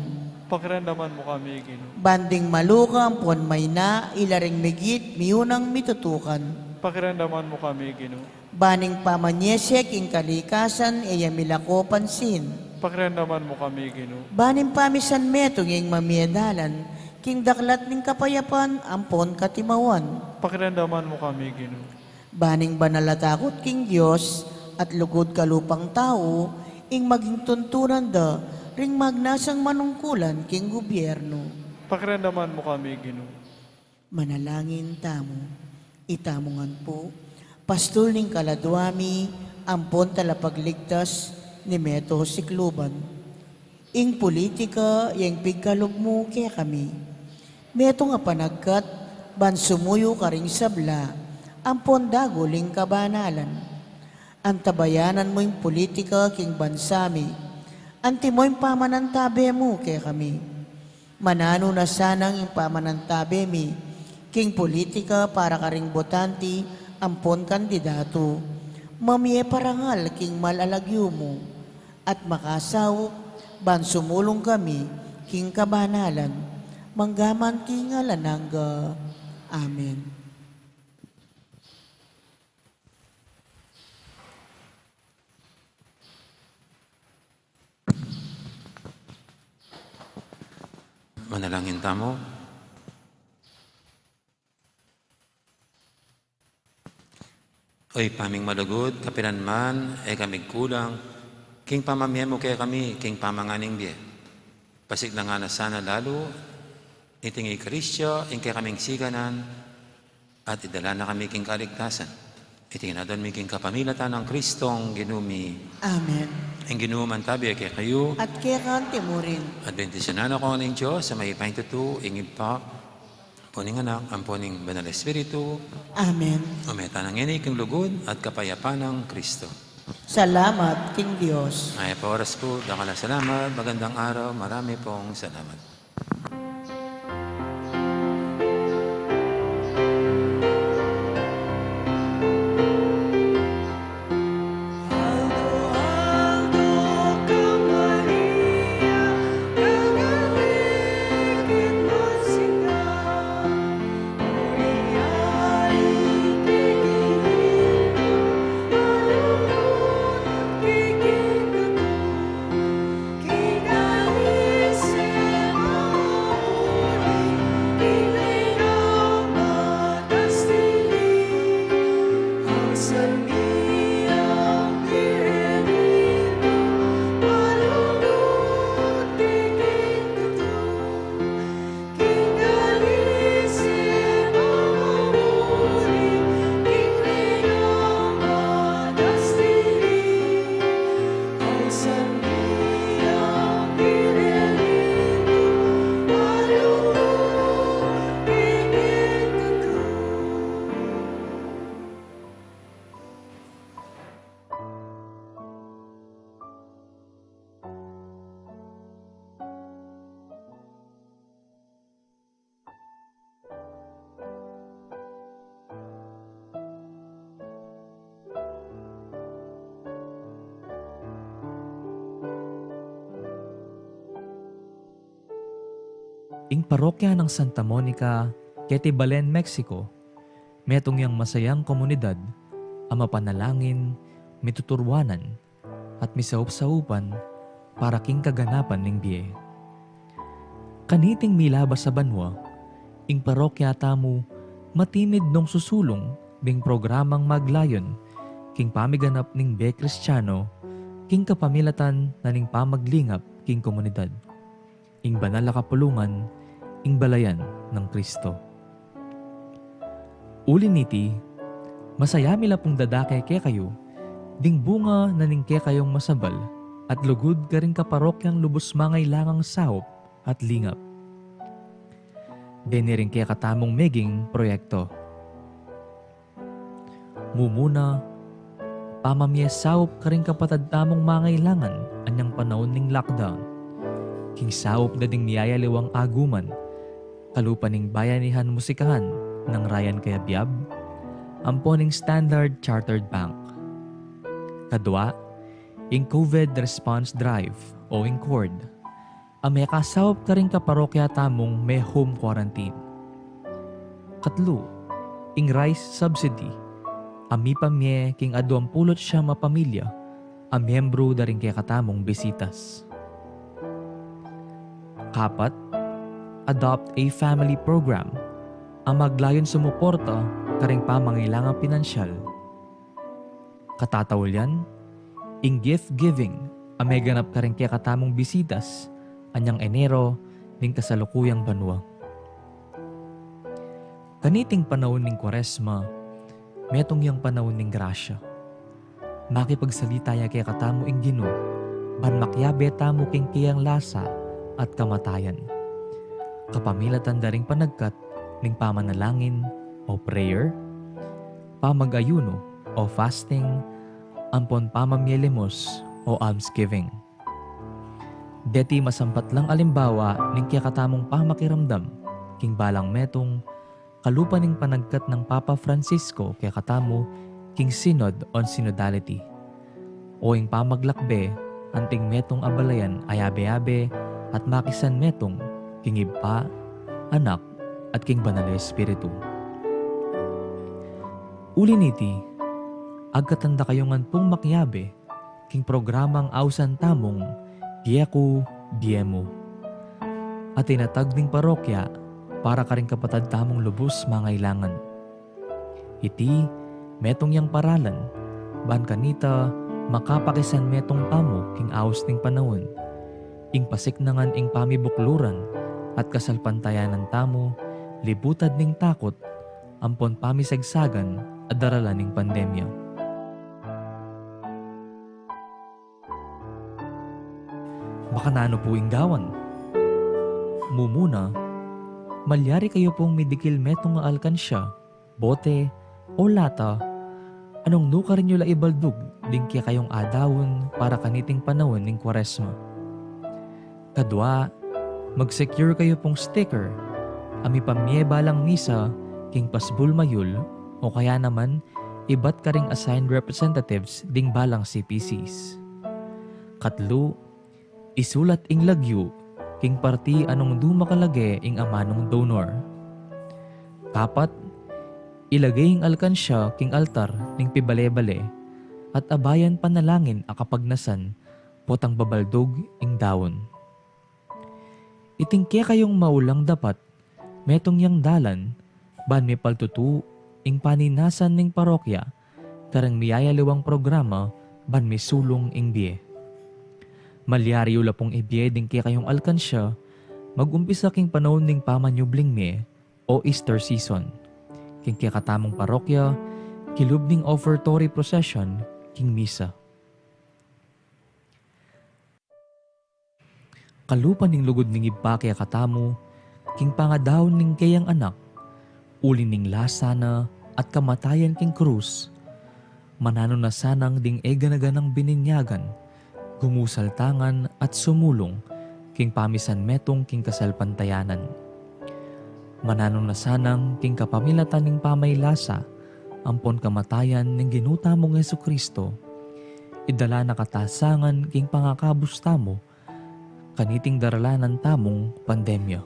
Pakiramdaman mu kami, Ginu. Ban ding maluka ampon maina, ila ring migit, miunang mitutukan. Pakiramdaman mu kami, Ginu. Ban ing pamanyesek ing kalikasan, e ya milako pansin. Pakiramdaman mu kami, Ginu. Ban ing pamisan metung ing mamie dalan, king daklat ning kapayapan, ampon katimawan. Pakiramdaman mu kami, Ginu. Ban ing banal a takut king Dios, at lugud kalupang tau, ing maging tuntunan da, ring magnasang manungkulan king gubyernu. Pakiramdaman mu kami, Ginu. Manalangin tamu. Itamu ngan pu, pastul ning kaladua mi, ampon talapagligtas ning meto sikluban. Ing pulitika, ya ing pigkalub mu kekami. Metung a panagkat, ban sumuyu karing sabla, ampon dagul ing kabanalan. Antabayanan mu ing pulitika king bansa mi. Antimo ing pamanantabe mu kekami. Mananu na sanang ing pamanantabe mi king pulitika para karing botanti ampon kandidatu. Mamie parangal king mal a lagyu mu, at makasaup ban sumulung kami king kabanalan, manggaman king alang angga. Amen. Manalangin tamu. O Ibpa ming malugud, kapilan man e kami kulang king pamamie mu kekami king pamanganing bie. Pasiglangan na sana lalu niting Eukaristia ing kekaming siganan, at idala na kami king kaligtasan. Iti ngan adwan mi king kapamilatan nang Kristong Ginu mi. Amen. Ing Ginu mantabe kekayu. At keka mu rin. At bendisyunan na kayu ning Dios a mayupaya king tutu, ing Ibpa, ampon ing Anak, ampon ing Banal Espiritu. Amen. O, mete na ngeni king lugud at kapayapan nang Kristo. Salamat king Dios. Mayap a oras pu, dakal a salamat, magandang araw, marami pong salamat. Ing parokya nang Santa Monica, keti Belen, Mexico, metung yang masayang komunidad a mapanalangin, mituturwanan, at misaup-saupan para king kaganapan ning bie. Kaniting milabas a banua, ing parokya tamu matimid nung susulung ding programang maglayun king pamiganap ning bie Kristiano king kapamilatan na ning pamaglingap king komunidad. Ing banal a kapulungan, ing balayan nang Kristo. Uli niti, masaya mi la pung dadake kekayu ding bunga na ning kekayung masabal at lugud karing kaparokyang lubus mangailangang saup at lingap. Deni ring kekatamung meging proyekto. Mumuna, pamamie saup karing kapatad tamung mangailangan anyang panaun ning lockdown. King saup da ding miyayaliwang aguman, kalupa ning Bayanihan Musikahan nang Ryan Cayabyab, ampo ning Standard Chartered Bank. Kadua, ing COVID Response Drive o ing cord a mekasaup karing kaparokya tamung me-home quarantine. Katlu, ing rice subsidy a mipamie king aduang pulu't siyam a pamilya a miyembru da ring kekatamung Bisitas. Kapat, Adopt a Family Program a maglayun sumuporta karing pamangailangang pinansyal. Katataulian, ing gift giving a meganap karing kekatamung Bisitas anyang Enero ning kasalukuyang banua. Kaniting panaun ning Kuaresma, metung yang panaun ning grasya. Makipagsalita ya kekatamu ing Ginu ban makiabe tamu king keyang lasa at kamatayan. Kapamilatan da ring panagkat ning pamanalangin o prayer, pamag-ayunu o fasting, ampon pamamie limos o almsgiving. Deti masampat lang alimbawa ning kekatamung pamakiramdam king balang metung kalupa ning panagkat nang Papa Francisco kekatamu king Synod on Synodality, o ing pamaglakbe anting metung a balayan a yabe-yabe at makisanmetung king Ibpa, Anak, at king Banal a Espiritu. Uli niti, agkatan da kayu ngan pung makiabe king programang ausan tamung Bie Ku, Bie Mu, a tinatag ning parokya para karing kapatad tamung lubus mangailangan. Iti metung yang paralan ban kanita makapakisanmetung tamu king aus ning panaun, ing pasiknangan ing pamibukluran at kasalpantayanan tamu libutad ning takut ampon pamisagsagan a daralan ning pandemya. Makananu pu ing gawan? Mumuna, malyari kayu pung midikil metung a alkansya, bote, o lata a nung nukarin yu la ibaldug ding kekayung adaun para kaniting panaun ning Kuaresma. Kadua, mag-secure kayu pung sticker a mipamie balang misa king pasbul mayul o kaya naman ibat karing assigned representatives ding balang C P Cs. Katlu, isulat ing lagyu king parti a nung dumakalage ing amanung donor. Kapat, ilage ing alkansya king altar ning pibale-bale at abayan panalangin a kapagnasan potang babaldug ing daun. Iting kekayung maulang dapat metung yang dalan ban mipaltutu ing paninasan ning parokya kareng miyayaliwang programa ban misulung ing bie. Malyari yu la pung ibie ding kekayung alkansya mag-umpisa king panaun ning pamanyubling mie o Easter season king kekatamung parokya kilub ning offertory procession king misa. Kalupa ning lugud ning Ibpa kekatamu king pangadaun ning keyang Anak uli ning lasa na at kamatayan king krus, mananu na sanang ding e gana-ganang bininyagan gumusal tangan at sumulung king pamisanmetung king kasalpantayanan. Mananu na sanang king kapamilatan ning pamaylasa ampon kamatayan ning Ginu tamung Jesucristo, idala na kata sangan king pangakabus tamu kaniting daralanan tamung pandemya.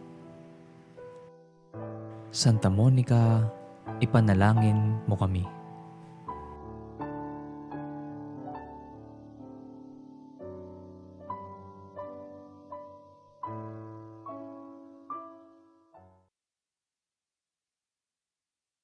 Santa Monica, ipanalangin mu kami.